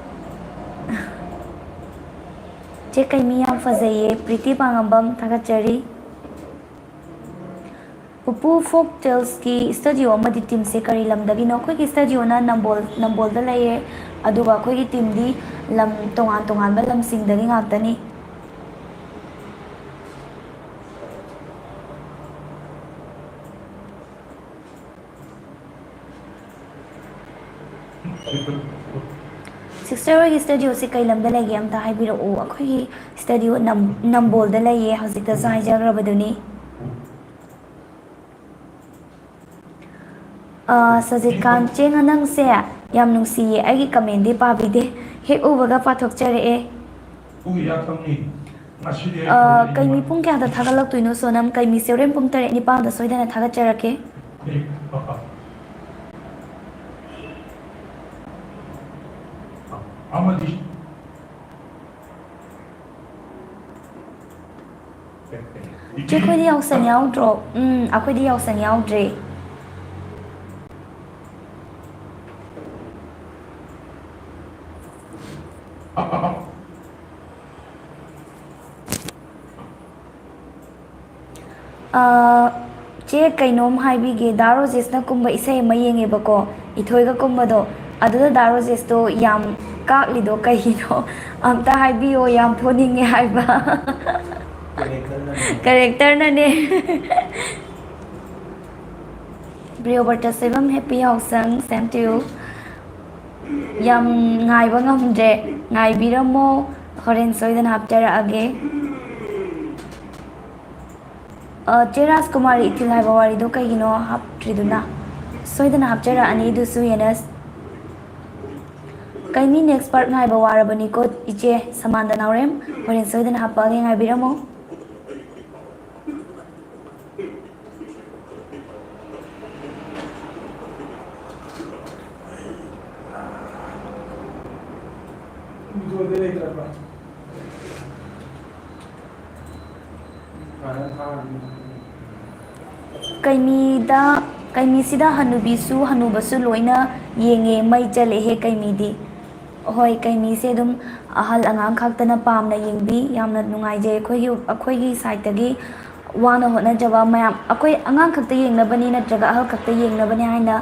ꯆꯦ ꯀꯩꯃꯤ ꯌꯥꯝ ꯐꯖꯩꯌꯦ, ꯄ꯭ꯔꯤꯇꯤ ꯄꯥꯉꯝꯕꯝ, ꯊꯥꯒꯠꯆꯔꯤ꯫ ꯄꯨꯄꯨ ꯐꯣꯛ ꯇꯦꯜꯁꯀꯤ ꯁ꯭ꯇꯨꯗꯤꯑꯣ ꯑꯃꯗꯤ ꯇꯤꯝꯁꯦ ꯀꯔꯤ ꯂꯝꯗꯒꯤꯅꯣ? ꯑꯩꯈꯣꯏꯒꯤ ꯁ꯭ꯇꯨꯗꯤꯑꯣꯅ ꯅꯝꯕꯣꯜ, ꯅꯝꯕꯣꯜꯗ ꯂꯩꯌꯦ, ꯑꯗꯨꯒ ꯑꯩꯈꯣꯏꯒꯤ ꯇꯤꯝꯗꯤ ꯂꯝ ꯇꯣꯉꯥꯟ ꯇꯣꯉꯥꯟꯕ ꯂꯝꯁꯤꯡꯗꯒꯤ ꯉꯥꯛꯇꯅꯤ꯫ ꯁꯤꯁꯇꯔ ꯍꯣꯏꯒꯤ ꯁ꯭ꯇꯨꯗꯤꯑꯣꯁꯦ ꯀꯩ ꯂꯝꯗ ꯂꯩꯒꯦ ꯑꯝꯇ ꯍꯥꯏꯕꯤꯔꯛꯎ꯫ ꯑꯩꯈꯣꯏꯒꯤ ꯁ꯭ꯇꯨꯗꯤꯑꯣ ꯅꯝ-, ꯅꯝꯕꯣꯜꯗ ꯂꯩꯌꯦ, ꯍꯧꯖꯤꯛꯇꯁꯨ ꯍꯥꯏꯖꯈ꯭ꯔꯕꯗꯨꯅꯤ꯫ ꯑ, ꯁꯖꯤꯠ ꯈꯥꯟ, ꯆꯦ ꯉꯥꯅꯪꯁꯦ ꯌꯥꯝ ꯅꯨꯡꯁꯤꯌꯦ, ꯑꯩꯒꯤ ꯀꯃꯦꯟꯗꯤ ꯄꯥꯕꯤꯗꯦ, ꯍꯦꯛ ꯎꯕꯒ ꯄꯥꯊꯣꯛꯆꯔꯛꯑꯦ꯫ ꯄꯨꯡ ꯀꯌꯥ ꯊꯝꯃꯤ? ꯉꯁꯤꯗꯤ ꯑꯩ ꯑ, ꯊꯝꯖꯔꯤꯕ ꯀꯩꯃꯤ ꯄꯨꯡ ꯀꯌꯥꯗ ꯊꯥꯒꯠꯂꯛꯇꯣꯏꯅꯣ, ꯁꯣꯅꯝ? ꯀꯩꯃꯤꯁꯦ ꯍꯣꯔꯦꯟ ꯄꯨꯡ ꯇꯔꯦꯠ ꯅꯤꯄꯥꯟꯗ ꯁꯣꯏꯗꯅ ꯊꯥꯒꯠꯆꯔꯛꯀꯦ꯫ ꯑꯦ, ꯄꯥꯄꯥ꯫ ꯑꯃꯗꯤ ꯆꯦ, ꯑꯩꯈꯣꯏꯗꯤ ꯌꯥꯎꯁꯪ ꯌꯥꯎꯗ꯭ꯔꯣ? ꯎꯝ, ꯑꯩꯈꯣꯏꯗꯤ ꯌꯥꯎꯁꯪ ꯌꯥꯎꯗ꯭ꯔꯦ꯫ ꯑ, ꯆꯦ, ꯀꯩꯅꯣꯝ ꯍꯥꯏꯕꯤꯒꯦ, ꯗꯥ ꯔꯣꯖꯦꯁꯅ ꯀꯨꯝꯕ ꯏꯁꯩ ꯑꯃ ꯌꯦꯡꯉꯦꯕꯀꯣ, ꯏꯊꯣꯏꯒ ꯀꯨꯝꯕꯗꯣ, ꯑꯗꯨꯗ ꯗꯥ ꯔꯣꯖꯦꯁꯇꯣ ꯌꯥꯝ ꯀꯥꯛꯂꯤꯗꯣ ꯀꯩꯒꯤꯅꯣ? ꯑꯝꯇ ꯍꯥꯏꯕꯤꯌꯣ, ꯌꯥꯝ ꯐꯨꯅꯤꯡꯉꯦ ꯍꯥꯏꯕ꯫ ꯀꯦꯔꯦꯛꯇꯔꯅꯅꯦ꯫ ꯀꯦꯔꯦꯛꯇꯔꯅꯅꯦ꯫ ꯄ꯭ꯔꯤꯌꯣꯕ꯭ꯔꯇ ꯁꯣꯏꯕꯝ, happy ꯌꯥꯎꯁꯪ, same to you꯫ ꯌꯥꯝ ꯉꯥꯏꯕ ꯉꯝꯗ꯭ꯔꯦ, ꯉꯥꯏꯕꯤꯔꯝꯃꯣ, ꯍꯣꯔꯦꯟ ꯁꯣꯏꯗꯅ ꯍꯥꯞꯆꯔꯛꯑꯒꯦ꯫ ꯑ, ꯆꯦ ꯔꯥꯖꯀꯨꯃꯥꯔꯤ ꯏꯊꯤꯜ ꯍꯥꯏꯕ ꯋꯥꯔꯤꯗꯣ ꯀꯩꯒꯤꯅꯣ ꯍꯥꯞꯇ꯭ꯔꯤꯗꯨꯅ? ꯁꯣꯏꯗꯅ ꯍꯥꯞꯆꯔꯛꯑꯅꯤ ꯑꯗꯨꯁꯨ, ꯌꯦꯅꯁ꯫ ꯀꯩꯅꯤ next part ꯉꯥꯏꯕ ꯋꯥꯔꯕꯅꯤꯀꯣ ꯏꯆꯦ ꯁꯃꯥꯟꯗ ꯅꯥꯎꯔꯦꯝ, ꯍꯣꯔꯦꯟ ꯁꯣꯏꯗꯅ ꯍꯥꯞꯄꯛꯑꯒꯦ, ꯉꯥꯏꯕꯤꯔꯝꯃꯣ꯫ ꯀꯩꯃꯤꯗ, ꯀꯩꯃꯤꯁꯤꯗ ꯍꯅꯨꯕꯤꯁꯨ ꯍꯅꯨꯕꯁꯨ ꯂꯣꯏꯅ ꯌꯦꯡꯉꯦ, ꯃꯩ ꯆꯠꯂꯦꯍꯦ ꯀꯩꯃꯤꯗꯤ꯫ ꯍꯣꯏ, ꯀꯩꯃꯤꯁꯦ ꯑꯗꯨꯝ ꯑꯍꯜ ꯑꯉꯥꯡ ꯈꯛꯇꯅ ꯄꯥꯝꯅ ꯌꯦꯡꯕꯤ꯫ ꯌꯥꯝꯅ ꯅꯨꯡꯉꯥꯏꯖꯩ꯫ ꯑꯩꯈꯣꯏꯒꯤ, ꯑꯩꯈꯣꯏꯒꯤ ꯁꯥꯏꯠꯇꯒꯤ ꯋꯥꯅ ꯍꯣꯠꯅꯖꯕ ꯃꯌꯥꯝ, ꯑꯩꯈꯣꯏ ꯑꯉꯥꯡ ꯈꯛꯇ ꯌꯦꯡꯅꯕꯅꯤ ꯅꯠꯇ꯭ꯔꯒ ꯑꯍꯜ ꯈꯛꯇ ꯌꯦꯡꯅꯕꯅꯤ ꯍꯥꯏꯅ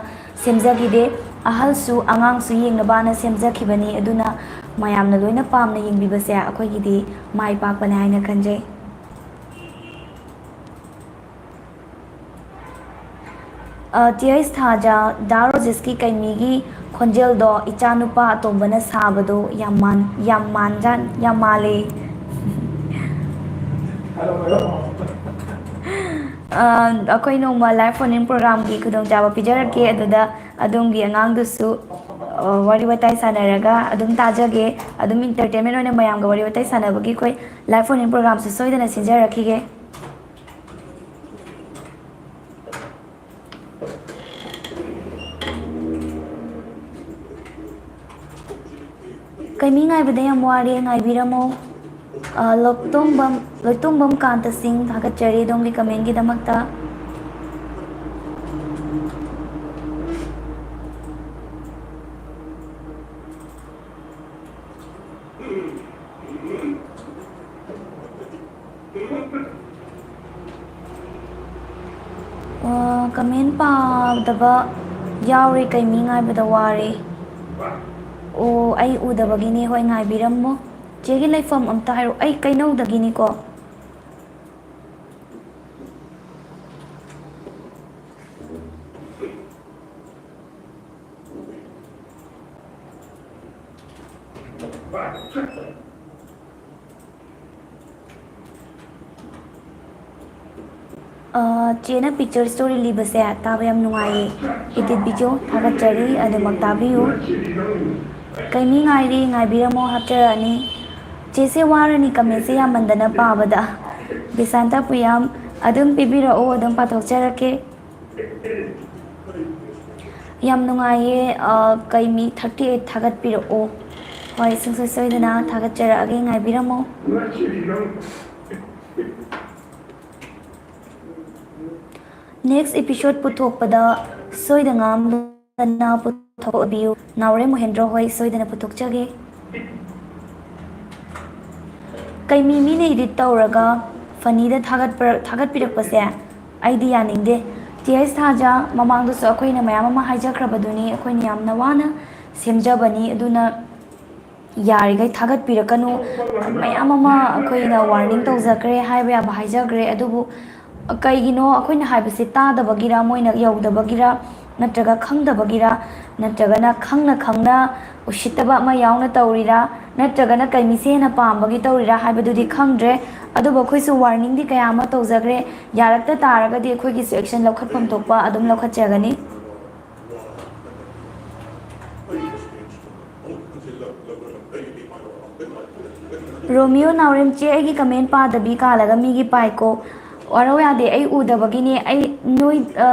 ꯁꯦꯝꯖꯈꯤꯗꯦ꯫ ꯑꯍꯜꯁꯨ ꯑꯉꯥꯡꯁꯨ ꯌꯦꯡꯅꯕꯅ ꯁꯦꯝꯖꯈꯤꯕꯅꯤ꯫ ꯑꯗꯨꯅ ꯃꯌꯥꯝꯅ ꯂꯣꯏꯅ ꯄꯥꯝꯅ ꯌꯦꯡꯕꯤꯕꯁꯦ ꯑꯩꯈꯣꯏꯒꯤꯗꯤ ꯃꯥꯏ ꯄꯥꯛꯄꯅꯦ ꯍꯥꯏꯅ ꯈꯟꯖꯩ꯫ ꯑ, ꯇꯤ ꯑꯩꯁ ꯊꯥꯖ, ꯗꯥ ꯔꯣꯖꯦꯁꯀꯤ ꯀꯩꯃꯤꯒꯤ ꯈꯣꯟꯖꯦꯜꯗꯣ ꯏꯆꯥꯅꯨꯄꯥ ꯑꯇꯣꯝꯕꯅ ꯁꯥꯕꯗꯣ ꯌꯥꯝ ꯃꯥꯟ-, ꯌꯥꯝ ꯃꯥꯟꯖꯥꯟ-, ꯌꯥꯝ ꯃꯥꯜꯂꯦ꯫ ꯑ, ꯑꯩꯈꯣꯏ ꯅꯣꯡꯃ live phone in programꯒꯤ ꯈꯨꯗꯣꯡꯆꯥꯕ ꯄꯤꯖꯔꯛꯀꯦ, ꯑꯗꯨꯗ ꯑꯗꯣꯝꯒꯤ ꯑꯉꯥꯡꯗꯨꯁꯨ, ꯑ, ꯋꯥꯔꯤ ꯋꯥꯇꯥꯏ ꯁꯥꯟꯅꯔꯒ ꯑꯗꯨꯝ ꯇꯥꯖꯒꯦ꯫ ꯑꯗꯨꯝ entertainment ꯑꯣꯏꯅ ꯃꯌꯥꯝꯒ ꯋꯥꯔꯤ ꯋꯥꯇꯥꯏ ꯁꯥꯟꯅꯕꯒꯤ ꯑꯩꯈꯣꯏ live phone in programꯁꯨ ꯁꯣꯏꯗꯅ ꯁꯤꯟꯖꯔꯛꯈꯤꯒꯦ꯫ ꯀꯩꯃꯤ ꯉꯥꯏꯕꯗ ꯌꯥꯝ ꯋꯥꯔꯦ, ꯉꯥꯏꯕꯤꯔꯝꯃꯣ꯫ ꯑ, ꯂꯣꯏꯇꯣꯡꯕꯝ, ꯂꯣꯏꯇꯣꯡꯕꯝ ꯀꯥꯟꯇ ꯁꯤꯡ, ꯊꯥꯒꯠꯆꯔꯤ ꯑꯗꯣꯝꯒꯤ commentꯒꯤꯗꯃꯛꯇ꯫ ꯑ, comment ꯄꯥꯗꯕ ꯌꯥꯎꯔꯦ, ꯀꯩꯃꯤ ꯉꯥꯏꯕꯗ ꯋꯥꯔꯦ꯫ ꯑꯣ, ꯑꯩ ꯎꯗꯕꯒꯤꯅꯦ꯫ ꯍꯣꯏ, ꯉꯥꯏꯕꯤꯔꯝꯃꯣ꯫ ꯆꯦꯒꯤ ꯂꯩꯐꯝ ꯑꯝꯇ ꯍꯥꯏꯔꯛꯑꯣ꯫ ꯑꯩ ꯀꯩꯅꯧꯗꯒꯤꯅꯤꯀꯣ꯫ ꯑ, ꯆꯦꯅ picture story ꯂꯤꯕꯁꯦ ꯇꯥꯕ ꯌꯥꯝ ꯅꯨꯡꯉꯥꯏꯌꯦ꯫ Edit video ꯊꯥꯒꯠꯆꯔꯤ, ꯑꯗꯨꯃꯛ ꯇꯥꯕꯤꯌꯨ꯫ ꯀꯩꯃꯤ ꯉꯥꯏꯔꯤ, ꯉꯥꯏꯕꯤꯔꯝꯃꯣ, ꯍꯥꯞꯆꯔꯛꯑꯅꯤ꯫ ꯆꯦꯁꯦ ꯋꯥꯔꯅꯤ commentꯁꯦ ꯌꯥꯝꯃꯟꯗꯅ ꯄꯥꯕꯗ꯫ ꯕꯤꯁꯥꯟꯇ ꯄꯨꯌꯥꯝ, ꯑꯗꯨꯝ ꯄꯤꯕꯤꯔꯛꯑꯣ, ꯑꯗꯨꯝ ꯄꯥꯊꯣꯛꯆꯔꯛꯀꯦ꯫ ꯌꯥꯝ ꯅꯨꯡꯉꯥꯏꯌꯦ꯫ ꯑ, ꯀꯩꯃꯤ thirty eight ꯊꯥꯒꯠꯄꯤꯔꯛꯑꯣ꯫ ꯍꯣꯏ, ꯁꯨꯡꯁꯣꯏ ꯁꯣꯏꯗꯅ ꯊꯥꯒꯠꯆꯔꯛꯑꯒꯦ, ꯉꯥꯏꯕꯤꯔꯝꯃꯣ꯫ Next episode ꯄꯨꯊꯣꯛꯄꯗ ꯁꯣꯏꯗ ꯉꯥꯝꯗꯅ ꯄꯨꯊꯣꯛꯄꯤꯌꯨ꯫ ꯅꯥꯎꯔꯦꯝ ꯃꯣꯍꯦꯟꯗ꯭ꯔꯣ ꯍꯣꯏ, ꯁꯣꯏꯗꯅ ꯄꯨꯊꯣꯛꯆꯒꯦ꯫ ꯀꯩꯃꯤ ꯃꯤꯅ edit ꯇꯧꯔꯒ funny ꯗ ꯊꯥꯒꯠꯄ ꯊꯥꯒꯠꯄꯤꯔꯛꯄꯁꯦ ꯑꯩꯗꯤ ꯌꯥꯅꯤꯡꯗꯦ꯫ ꯇꯤ ꯑꯩꯁ ꯊꯥꯖ, ꯃꯃꯥꯡꯗꯁꯨ ꯑꯩꯈꯣꯏꯅ ꯃꯌꯥꯝ ꯑꯃ ꯍꯥꯏꯖꯈ꯭ꯔꯕꯗꯨꯅꯤ, ꯑꯩꯈꯣꯏꯅ ꯌꯥꯝꯅ ꯋꯥꯅ ꯁꯦꯝꯖꯕꯅꯤ꯫ ꯑꯗꯨꯅ ꯌꯥꯔꯤꯈꯩ ꯊꯥꯒꯠꯄꯤꯔꯛꯀꯅꯨ꯫ ꯃꯌꯥꯝ ꯑꯃ ꯑꯩꯈꯣꯏꯅ warning ꯇꯧꯖꯈ꯭ꯔꯦ, ꯍꯥꯏꯕ ꯌꯥꯕ ꯍꯥꯏꯖꯈ꯭ꯔꯦ꯫ ꯑꯗꯨꯕꯨ ꯀꯩꯒꯤꯅꯣ ꯑꯩꯈꯣꯏꯅ ꯍꯥꯏꯕꯁꯦ ꯇꯥꯗꯕꯒꯤꯔ, ꯃꯣꯏꯅ ꯌꯧꯗꯕꯒꯤꯔ, ꯅꯠꯇ꯭ꯔꯒ ꯈꯪꯗꯕꯒꯤꯔ, ꯅꯠꯇ꯭ꯔꯒꯅ ꯈꯪꯅ ꯈꯪꯅ ꯎꯁꯤꯠꯇꯕ ꯑꯃ ꯌꯥꯎꯅ ꯇꯧꯔꯤꯔꯥ, ꯅꯠꯇ꯭ꯔꯒꯅ ꯀꯩꯃꯤꯁꯦ ꯍꯦꯟꯅ ꯄꯥꯝꯕꯒꯤ ꯇꯧꯔꯤꯔꯥ ꯍꯥꯏꯕꯗꯨꯗꯤ ꯈꯪꯗ꯭ꯔꯦ꯫ ꯑꯗꯨꯕꯨ ꯑꯩꯈꯣꯏꯁꯨ warning ꯗꯤ ꯀꯌꯥ ꯑꯃ ꯇꯧꯖꯈ꯭ꯔꯦ꯫ ꯌꯥꯔꯛꯇ ꯇꯥꯔꯒꯗꯤ ꯑꯩꯈꯣꯏꯒꯤꯁꯨ action ꯂꯧꯈꯠꯐꯝ ꯊꯣꯛꯄ ꯑꯗꯨꯝ ꯂꯧꯈꯠꯆꯒꯅꯤ꯫ ꯔꯣꯃꯤꯌꯣ ꯅꯥꯎꯔꯦꯝꯆꯦ, ꯑꯩꯒꯤ comment ꯄꯥꯗꯕꯤ ꯀꯥꯜꯂꯒ ꯃꯤꯒꯤ ꯄꯥꯏꯀꯣ꯫ ꯋꯥꯔꯧ ꯌꯥꯗꯦ, ꯑꯩ ꯎꯗꯕꯒꯤꯅꯦ꯫ ꯑꯩ ꯅꯣꯏ, ꯑ,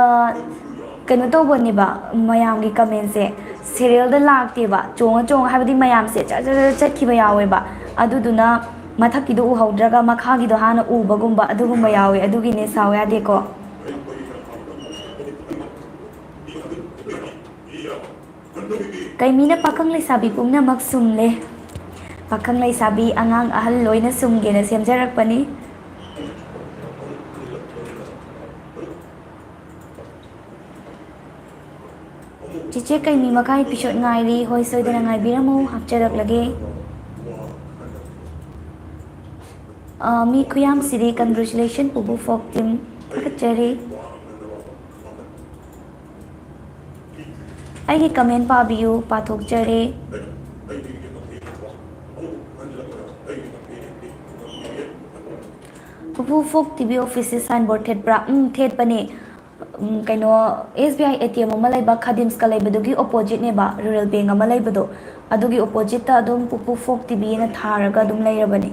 ꯀꯩꯅꯣ ꯇꯧꯕꯅꯦꯕ, ꯃꯌꯥꯝꯒꯤ comment ꯁꯦ serial ꯗ ꯂꯥꯛꯇꯦꯕ꯫ ꯆꯣꯡꯉ ꯆꯣꯡꯉ, ꯍꯥꯏꯕꯗꯤ ꯃꯌꯥꯝꯁꯦ ꯆꯠ ꯆꯠ ꯆꯠ ꯆꯠꯈꯤꯕ ꯌꯥꯎꯋꯦꯕ꯫ ꯑꯗꯨꯗꯨꯅ ꯃꯊꯛꯀꯤꯗꯣ ꯎꯍꯧꯗ꯭ꯔꯒ ꯃꯈꯥꯒꯤꯗꯣ ꯍꯥꯟꯅ ꯎꯕꯒꯨꯝꯕ ꯑꯗꯨꯒꯨꯝꯕ ꯌꯥꯎꯋꯦ꯫ ꯑꯗꯨꯒꯤꯅꯦ, ꯁꯥꯎ ꯌꯥꯗꯦꯀꯣ꯫ ꯀꯩꯃꯤꯅ ꯄꯥꯈꯪ ꯂꯩꯁꯥꯕꯤ ꯄꯨꯝꯅꯃꯛ ꯁꯨꯝꯂꯦ꯫ ꯄꯥꯈꯪ ꯂꯩꯁꯥꯕꯤ, ꯑꯉꯥꯡ ꯑꯍꯜ ꯂꯣꯏꯅ ꯁꯨꯝꯒꯦꯅ ꯁꯦꯝꯖꯔꯛꯄꯅꯤ꯫ ꯆꯤꯆꯦ ꯀꯩꯃꯤ ꯃꯈꯥ episode ꯉꯥꯏꯔꯤ꯫ ꯍꯣꯏ, ꯁꯣꯏꯗꯅ ꯉꯥꯏꯕꯤꯔꯝꯃꯨ, ꯍꯥꯞꯆꯔꯛꯂꯒꯦ꯫ ꯑ, ꯃꯤ ꯈꯨꯌꯥꯝꯁꯤꯗꯤ꯫ Congratulation ꯄꯨꯄꯨ folk team꯫ ꯊꯥꯒꯠꯆꯔꯤ꯫ ꯑꯩꯒꯤ comment ꯄꯥꯕꯤꯌꯨ, ꯄꯥꯊꯣꯛꯆꯔꯦ꯫ ꯄꯨꯄꯨ folk T V office ꯁꯦ signboard ꯊꯦꯠꯄ꯭ꯔꯥ? ꯎꯝ, ꯊꯦꯠꯄꯅꯦ꯫ ꯎꯝ, ꯀꯩꯅꯣ, S B I A T M ꯑꯃ ꯂꯩꯕ, ꯈꯥꯗꯤꯝꯁꯀ ꯂꯩꯕꯗꯨꯒꯤ opposite ꯅꯦꯕ, rural bank ꯑꯃ ꯂꯩꯕꯗꯣ, ꯑꯗꯨꯒꯤ opposite ꯇ ꯑꯗꯨꯝ ꯄꯨꯄꯨ folk T V ꯅ ꯊꯥꯔꯒ ꯑꯗꯨꯝ ꯂꯩꯔꯕꯅꯦ꯫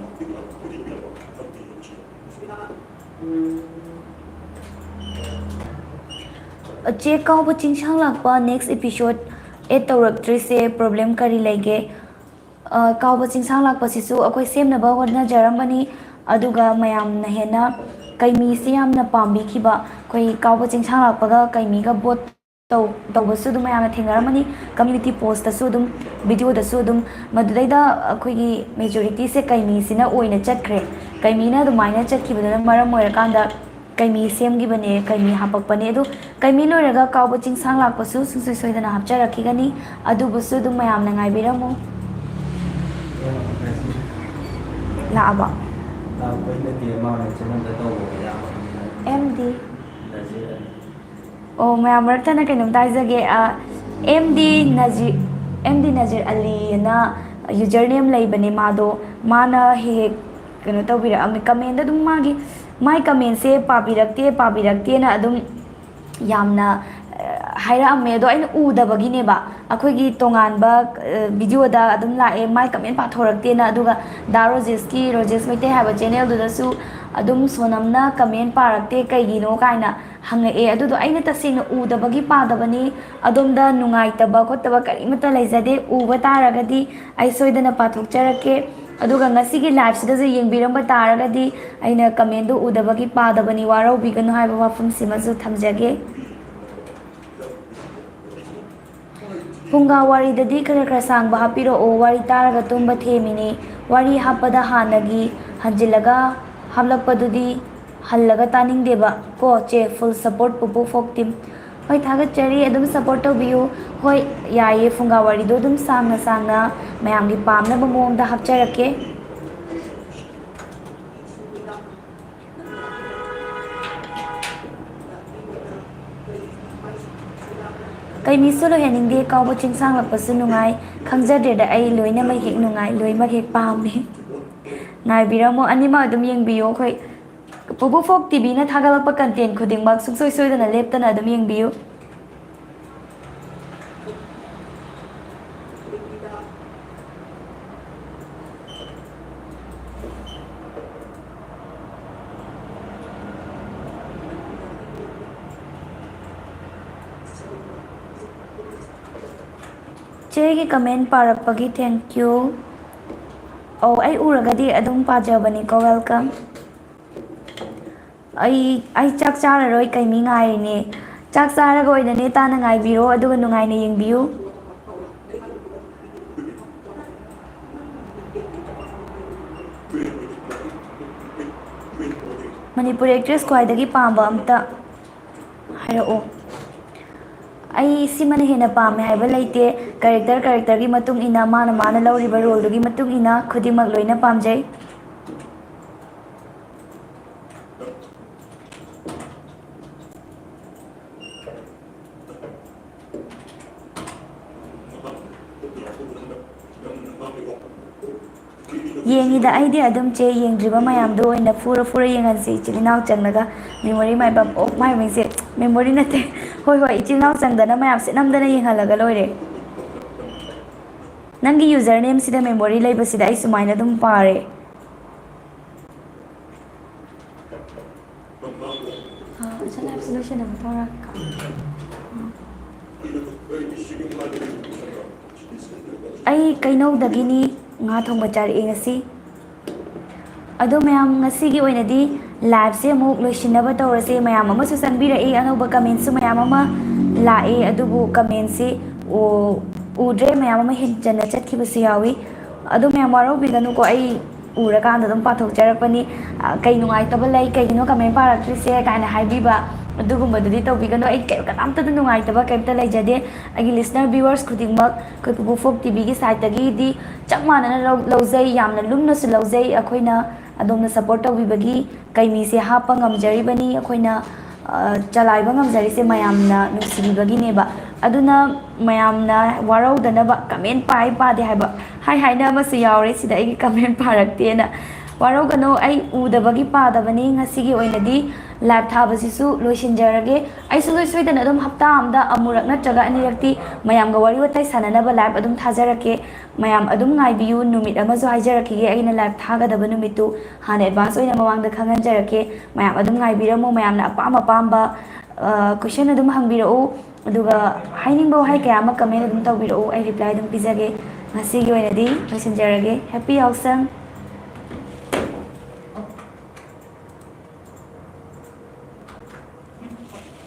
ꯆꯦ ꯀꯥꯎꯕ ꯆꯤꯡꯁꯥꯡ ꯂꯥꯛꯄ next episode add ꯇꯧꯔꯛꯇ꯭ꯔꯤꯁꯦ problem ꯀꯔꯤ ꯂꯩꯒꯦ? ꯑ, ꯀꯥꯎꯕ ꯆꯤꯡꯁꯥꯡ ꯂꯥꯛꯄꯁꯤꯁꯨ ꯑꯩꯈꯣꯏ ꯁꯦꯝꯅꯕ ꯍꯣꯠꯅꯖꯔꯝꯕꯅꯤ, ꯑꯗꯨꯒ ꯃꯌꯥꯝꯅ ꯍꯦꯟꯅ ꯀꯩꯃꯤꯁꯤ ꯌꯥꯝꯅ ꯄꯥꯝꯕꯤꯈꯤꯕ, ꯑꯩꯈꯣꯏ ꯀꯥꯎꯕ ꯆꯤꯡꯁꯥꯡ ꯂꯥꯛꯄꯒ ꯀꯩꯃꯤꯒ ꯕꯣꯠ ꯇꯧ ꯇꯧꯕꯁꯨ ꯑꯗꯨꯝ ꯃꯌꯥꯝꯅ ꯊꯦꯡꯅꯔꯝꯃꯅꯤ꯫ ꯀꯝꯃ꯭ꯌꯨꯅꯤꯇꯤ ꯄꯣꯁꯇꯁꯨ ꯑꯗꯨꯝ, ꯚꯤꯗꯤꯑꯣꯗꯁꯨ ꯑꯗꯨꯝ꯫ ꯃꯗꯨꯗꯩꯗ ꯑꯩꯈꯣꯏꯒꯤ ꯃꯦꯖꯣꯔꯤꯇꯤꯁꯦ ꯀꯩꯃꯤꯁꯤꯅ ꯑꯣꯏꯅ ꯆꯠꯈ꯭ꯔꯦ꯫ ꯀꯩꯃꯤꯅ ꯑꯗꯨꯃꯥꯏꯅ ꯆꯠꯈꯤꯕꯗꯨꯅ ꯃꯔꯝ ꯑꯣꯏꯔꯀꯥꯟꯗ ꯀꯩꯃꯤ ꯁꯦꯝꯈꯤꯕꯅꯦ, ꯀꯩꯃꯤ ꯍꯥꯞꯄꯛꯄꯅꯦ꯫ ꯑꯗꯣ ꯀꯩꯃꯤ ꯂꯣꯏꯔꯒ ꯀꯥꯎꯕ ꯆꯤꯡꯁꯥꯡ ꯂꯥꯛꯄꯁꯨ ꯁꯨꯡꯁꯣꯏ ꯁꯣꯏꯗꯅ ꯍꯥꯞꯆꯔꯛꯈꯤꯒꯅꯤ꯫ ꯑꯗꯨꯕꯨꯁꯨ ꯑꯗꯨꯝ ꯃꯌꯥꯝꯅ ꯉꯥꯏꯕꯤꯔꯝꯃꯨ꯫ ꯂꯥꯛꯑꯕꯣ? ꯂꯥꯛꯄꯩ ꯅꯠꯇꯦ, ꯃꯥꯅ ꯆꯦꯅꯦꯜꯗ ꯇꯧꯕ ꯑꯣꯏꯔꯝꯒꯅꯤ꯫ M D. ꯅꯖꯤꯔ ꯑꯂꯤ꯫ ꯑꯣ, ꯃꯌꯥꯝ ꯃꯔꯛ ꯊꯠꯅ ꯀꯩꯅꯣꯝꯇ ꯍꯥꯏꯖꯒꯦ꯫ M D ꯅꯖꯤ M D Nazir ꯑꯂꯤ ꯑꯅ ꯌꯨꯖꯔ ꯅꯦꯝ ꯂꯩꯕꯅꯦ꯫ ꯃꯥꯗꯣ, ꯃꯥꯅ ꯍꯦꯛ ꯍꯦꯛ ꯀꯩꯅꯣ ꯇꯧꯕꯤꯔꯛꯑꯝꯃꯦ, ꯀꯃꯦꯟꯗ ꯑꯗꯨꯝ ꯃꯥꯒꯤ, ꯃꯥꯏ ꯀꯃꯦꯟꯁꯦ ꯄꯥꯕꯤꯔꯛꯇꯦ, ꯄꯥꯕꯤꯔꯛꯇꯦꯅ ꯑꯗꯨꯝ ꯌꯥꯝꯅ, ꯑ, ꯍꯥꯏꯔꯛꯑꯝꯃꯦ꯫ ꯑꯗꯣ ꯑꯩꯅ ꯎꯗꯕꯒꯤꯅꯦꯕ꯫ ꯑꯩꯈꯣꯏꯒꯤ ꯇꯣꯉꯥꯟꯕ, ꯑ, ꯚꯤꯗꯤꯑꯣꯗ ꯑꯗꯨꯝ ꯂꯥꯛꯑꯦ, ꯃꯥꯏ ꯀꯃꯦꯟ ꯄꯥꯊꯣꯔꯛꯇꯦꯅ꯫ ꯑꯗꯨꯒ ꯗꯥ ꯔꯣꯖꯦꯁꯀꯤ, ꯔꯣꯖꯦꯁ ꯃꯩꯇꯩ ꯍꯥꯏꯕ ꯆꯦꯅꯦꯜꯗꯨꯗꯁꯨ ꯑꯗꯨꯝ ꯁꯣꯅꯝꯅ ꯀꯃꯦꯟ ꯄꯥꯔꯛꯇꯦ ꯀꯩꯒꯤꯅꯣ ꯀꯥꯏꯅ ꯍꯪꯉꯛꯑꯦ꯫ ꯑꯗꯨꯗꯣ ꯑꯩꯅ ꯇꯁꯦꯡꯅ ꯎꯗꯕꯒꯤ ꯄꯥꯗꯕꯅꯤ꯫ ꯑꯗꯣꯝꯗ ꯅꯨꯡꯉꯥꯏꯇꯕ ꯈꯣꯠꯇꯕ ꯀꯔꯤꯃꯠꯇ ꯂꯩꯖꯗꯦ꯫ ꯎꯕ ꯇꯥꯔꯒꯗꯤ ꯑꯩ ꯁꯣꯏꯗꯅ ꯄꯥꯊꯣꯛꯆꯔꯛꯀꯦ꯫ ꯑꯗꯨꯒ ꯉꯁꯤꯒꯤ ꯂꯥꯏꯐꯁꯤꯗꯁꯨ ꯌꯦꯡꯕꯤꯔꯝꯕ ꯇꯥꯔꯒꯗꯤ ꯑꯩꯅ ꯀꯃꯦꯟꯗꯨ ꯎꯗꯕꯒꯤ ꯄꯥꯗꯕꯅꯤ, ꯋꯥꯔꯧꯕꯤꯒꯅꯨ ꯍꯥꯏꯕ ꯋꯥꯐꯝꯁꯤꯃꯁꯨ ꯊꯝꯖꯒꯦ꯫ ꯐꯨꯡꯒꯥ ꯋꯥꯔꯤꯗꯗꯤ ꯈꯔ ꯈꯔ ꯁꯥꯡꯕ ꯍꯥꯞꯄꯤꯔꯛꯑꯣ, ꯋꯥꯔꯤ ꯇꯥꯔꯒ ꯇꯨꯝꯕ ꯊꯦꯝꯃꯤꯅꯦ꯫ ꯋꯥꯔꯤ ꯍꯥꯞꯄꯗ ꯍꯥꯟꯅꯒꯤ ꯍꯟꯖꯤꯜꯂꯒ ꯍꯥꯞꯂꯛꯄꯗꯨꯗꯤ ꯍꯜꯂꯒ ꯇꯥꯅꯤꯡꯗꯦꯕ ꯀꯣ ꯆꯦ꯫ Full support ꯄꯨꯄꯨ folk team꯫ ꯍꯣꯏ, ꯊꯥꯒꯠꯆꯔꯤ, ꯑꯗꯨꯝ support ꯇꯧꯕꯤꯌꯨ꯫ ꯍꯣꯏ, ꯌꯥꯏꯌꯦ, ꯐꯨꯡꯒꯥ ꯋꯥꯔꯤꯗꯣ ꯑꯗꯨꯝ ꯁꯥꯡꯅ ꯁꯥꯡꯅ ꯃꯌꯥꯝꯒꯤ ꯄꯥꯝꯅꯕ ꯃꯑꯣꯡꯗ ꯍꯥꯞꯆꯔꯛꯀꯦ꯫ ꯀꯩꯃꯤꯁꯨ ꯂꯣꯏꯍꯟꯅꯤꯡꯗꯦ, ꯀꯥꯎꯕ ꯆꯤꯡꯁꯥꯡꯂꯛꯄꯁꯨ ꯅꯨꯡꯉꯥꯏ꯫ ꯈꯪꯖꯗ꯭ꯔꯦꯗ ꯑꯩ, ꯂꯣꯏꯅꯃꯛ ꯍꯦꯛ ꯅꯨꯡꯉꯥꯏ, ꯂꯣꯏꯅꯃꯛ ꯍꯦꯛ ꯄꯥꯝꯃꯤ꯫ ꯉꯥꯏꯕꯤꯔꯝꯃꯣ, ꯑꯅꯤꯃꯛ ꯑꯗꯨꯝ ꯌꯦꯡꯕꯤꯌꯨ꯫ ꯑꯩꯈꯣꯏ ꯄꯨꯕꯨ ꯐꯣꯛ ꯇꯤꯚꯤꯅ ꯊꯥꯒꯠꯂꯛꯄ content ꯈꯨꯗꯤꯡꯃꯛ ꯁꯨꯡꯁꯣꯏ ꯁꯣꯏꯗꯅ ꯂꯦꯞꯇꯅ ꯑꯗꯨꯝ ꯌꯦꯡꯕꯤꯌꯨ꯫ ꯆꯦꯒꯤ comment ꯄꯥꯔꯛꯄꯒꯤ thank you꯫ ꯑꯧ, ꯑꯩ ꯎꯔꯒꯗꯤ ꯑꯗꯨꯝ ꯄꯥꯖꯕꯅꯤꯀꯣ, welcome꯫ ꯑꯩ ꯑꯩ ꯆꯥꯛ ꯆꯥꯔꯔꯣꯏ, ꯀꯩꯃꯤ ꯉꯥꯏꯔꯤꯅꯦ꯫ ꯆꯥꯛ ꯆꯥꯔꯒ ꯑꯣꯏꯅ ꯅꯦ ꯇꯥꯅ ꯉꯥꯏꯕꯤꯔꯣ, ꯑꯗꯨꯒ ꯅꯨꯡꯉꯥꯏꯅ ꯌꯦꯡꯕꯤꯌꯨ꯫ ꯃꯅꯤꯄꯨꯔꯤ actress ꯈ꯭ꯋꯥꯏꯗꯒꯤ ꯄꯥꯝꯕ ꯑꯝꯇ ꯍꯥꯏꯔꯛꯑꯣ꯫ ꯑꯩ ꯁꯤꯃꯅ ꯍꯦꯟꯅ ꯄꯥꯝꯃꯦ ꯍꯥꯏꯕ ꯂꯩꯇꯦ꯫ Character characterꯒꯤ ꯃꯇꯨꯡ ꯏꯟꯅ, ꯃꯥꯅ ꯃꯥꯅ ꯂꯧꯔꯤꯕ roleꯗꯨꯒꯤ ꯃꯇꯨꯡ ꯏꯟꯅ ꯈꯨꯗꯤꯡꯃꯛ ꯂꯣꯏꯅ ꯄꯥꯝꯖꯩ꯫ ꯌꯦꯡꯉꯤꯗ ꯑꯩꯗꯤ ꯑꯗꯨꯝ, ꯆꯦ, ꯌꯦꯡꯗ꯭ꯔꯤꯕ ꯃꯌꯥꯝꯗꯣ ꯑꯣꯏꯅ ꯐꯨꯔ ꯐꯨꯔ ꯌꯦꯡꯍꯟꯁꯤ, ꯏꯆꯤꯜ ꯏꯅꯥꯎ ꯆꯪꯂꯒ꯫ Memory ꯃꯥꯏꯕꯝ, ꯑꯣ, ꯃꯥꯏ ꯃꯤꯡꯁꯦ memory ꯅꯠꯇꯦ꯫ ꯍꯣꯏ, ꯍꯣꯏ, ꯏꯆꯤꯜ ꯏꯅꯥꯎ ꯆꯪꯗꯅ ꯃꯌꯥꯝꯁꯦ ꯅꯝꯗꯅ ꯌꯦꯡꯍꯜꯂꯒ ꯂꯣꯏꯔꯦ꯫ ꯅꯪꯒꯤ usernameꯁꯤꯗ memory ꯂꯩꯕꯁꯤꯗ ꯑꯩ ꯁꯨꯃꯥꯏꯅ ꯑꯗꯨꯝ ꯄꯥꯔꯦ꯫ ꯑꯥ, ꯑꯁ, liveꯁꯦ ꯂꯣꯏꯁꯤꯟꯅꯕ ꯇꯧꯔꯒꯦꯀꯣ꯫ ꯑꯩ ꯀꯩꯅꯧꯗꯒꯤꯅꯤ, ꯉꯥ ꯊꯣꯡꯕ ꯆꯥꯔꯛꯑꯦ ꯉꯁꯤ꯫ ꯑꯗꯣ ꯃꯌꯥꯝ, ꯉꯁꯤꯒꯤ ꯑꯣꯏꯅꯗꯤ liveꯁꯦ ꯑꯃꯨꯛ ꯂꯣꯏꯁꯤꯟꯅꯕ ꯇꯧꯔꯁꯦ꯫ ꯃꯌꯥꯝ ꯑꯃꯁꯨ ꯆꯪꯕꯤꯔꯛꯏ, ꯑꯅꯧꯕ commentꯁꯨ ꯃꯌꯥꯝ ꯑꯃ ꯂꯥꯛꯑꯦ, ꯑꯗꯨꯕꯨ commentꯁꯦ ꯎ-, ꯎꯗ꯭ꯔꯦ, ꯃꯌꯥꯝ ꯑꯃ ꯍꯦꯟꯖꯟꯅ ꯆꯠꯈꯤꯕꯁꯨ ꯌꯥꯎꯏ꯫ ꯑꯗꯣ ꯃꯌꯥꯝ ꯋꯥꯔꯧꯕꯤꯒꯅꯨꯀꯣ, ꯑꯩ ꯎꯔꯀꯥꯟꯗ ꯑꯗꯨꯝ ꯄꯥꯊꯣꯛꯆꯔꯛꯄꯅꯤ꯫ ꯑ, ꯀꯩ ꯅꯨꯡꯉꯥꯏꯇꯕ ꯂꯩ, ꯀꯩꯒꯤꯅꯣ comment ꯄꯥꯔꯛꯇ꯭ꯔꯤꯁꯦ ꯀꯥꯏꯅ ꯍꯥꯏꯕꯤꯕ, ꯑꯗꯨꯒꯨꯝꯕꯗꯨꯗꯤ ꯇꯧꯕꯤꯒꯅꯨ꯫ ꯑꯩ ꯀꯩ-, ꯀꯅꯥꯝꯇꯗ ꯅꯨꯡꯉꯥꯏꯇꯕ ꯀꯩꯝꯇ ꯂꯩꯖꯗꯦ꯫ ꯑꯩꯒꯤ listener viewers ꯈꯨꯗꯤꯡꯃꯛ ꯑꯩꯈꯣꯏ ꯄꯨꯄꯨ Folk TVꯒꯤ sideꯇꯒꯤꯗꯤ ꯆꯞ ꯃꯥꯟꯅꯅ ꯂꯧ-, ꯂꯧꯖꯩ, ꯌꯥꯝꯅ ꯂꯨꯝꯅꯁꯨ ꯂꯧꯖꯩ꯫ ꯑꯩꯈꯣꯏꯅ ꯑꯗꯣꯝꯅ support ꯇꯧꯕꯤꯕꯒꯤ ꯀꯩꯃꯤꯁꯦ ꯍꯥꯞꯄ ꯉꯝꯖꯔꯤꯕꯅꯤ꯫ ꯑꯩꯈꯣꯏꯅ, ꯑ, ꯆꯂꯥꯏꯕ ꯉꯝꯖꯔꯤꯁꯦ ꯃꯌꯥꯝꯅ ꯅꯨꯡꯁꯤꯕꯤꯕꯒꯤꯅꯦꯕ꯫ ꯑꯗꯨꯅ ꯃꯌꯥꯝꯅ ꯋꯥꯔꯧꯗꯅꯕ comment ꯄꯥꯏ ꯄꯥꯗꯦ ꯍꯥꯏꯕ ꯍꯥꯏ ꯍꯥꯏꯅ ꯑꯃꯁꯨ ꯌꯥꯎꯔꯦ ꯁꯤꯗ, ꯑꯩꯒꯤ comment ꯄꯥꯔꯛꯇꯦꯅ꯫ ꯋꯥꯔꯧꯒꯅꯨ, ꯑꯩ ꯎꯗꯕꯒꯤ ꯄꯥꯗꯕꯅꯤ꯫ ꯉꯁꯤꯒꯤ ꯑꯣꯏꯅꯗꯤ live ꯊꯥꯕꯁꯤꯁꯨ ꯂꯣꯏꯁꯤꯟꯖꯔꯒꯦ꯫ ꯑꯩ ꯁꯨꯡꯁꯣꯏ ꯁꯣꯏꯗꯅ ꯑꯗꯨꯝ ꯍꯞꯇꯥ ꯑꯃꯗ ꯑꯃꯨꯔꯛ ꯅꯠꯇ꯭ꯔꯒ ꯑꯅꯤꯔꯛꯇꯤ ꯃꯌꯥꯝꯒ ꯋꯥꯔꯤ ꯋꯥꯇꯥꯏ ꯁꯥꯟꯅꯅꯕ live ꯑꯗꯨꯝ ꯊꯥꯖꯔꯛꯀꯦ꯫ ꯃꯌꯥꯝ ꯑꯗꯨꯝ ꯉꯥꯏꯕꯤꯌꯨ, ꯅꯨꯃꯤꯠ ꯑꯃꯁꯨ ꯍꯥꯏꯖꯔꯛꯈꯤꯒꯦ, ꯑꯩꯅ live ꯊꯥꯒꯗꯕ ꯅꯨꯃꯤꯠꯇꯨ ꯍꯥꯟꯅ advance ꯑꯣꯏꯅ ꯃꯃꯥꯡꯗ ꯈꯪꯍꯟꯖꯔꯛꯀꯦ꯫ ꯃꯌꯥꯝ ꯑꯗꯨꯝ ꯉꯥꯏꯕꯤꯔꯝꯃꯨ, ꯃꯌꯥꯝꯅ ꯑꯄꯥꯝ ꯑꯄꯥꯝꯕ, ꯑ, question ꯑꯗꯨꯝ ꯍꯪꯕꯤꯔꯛꯎ, ꯑꯗꯨꯒ ꯍꯥꯏꯅꯤꯡꯕ ꯋꯥꯍꯩ ꯀꯌꯥ ꯑꯃ comment ꯑꯗꯨꯝ ꯇꯧꯕꯤꯔꯛꯎ, ꯑꯩ reply ꯑꯗꯨꯝ ꯄꯤꯖꯒꯦ꯫ ꯉꯁꯤꯒꯤ ꯑꯣꯏꯅꯗꯤ ꯂꯣꯏꯁꯤꯟꯖꯔꯒꯦ꯫ Happy ꯌꯥꯎꯁꯪ!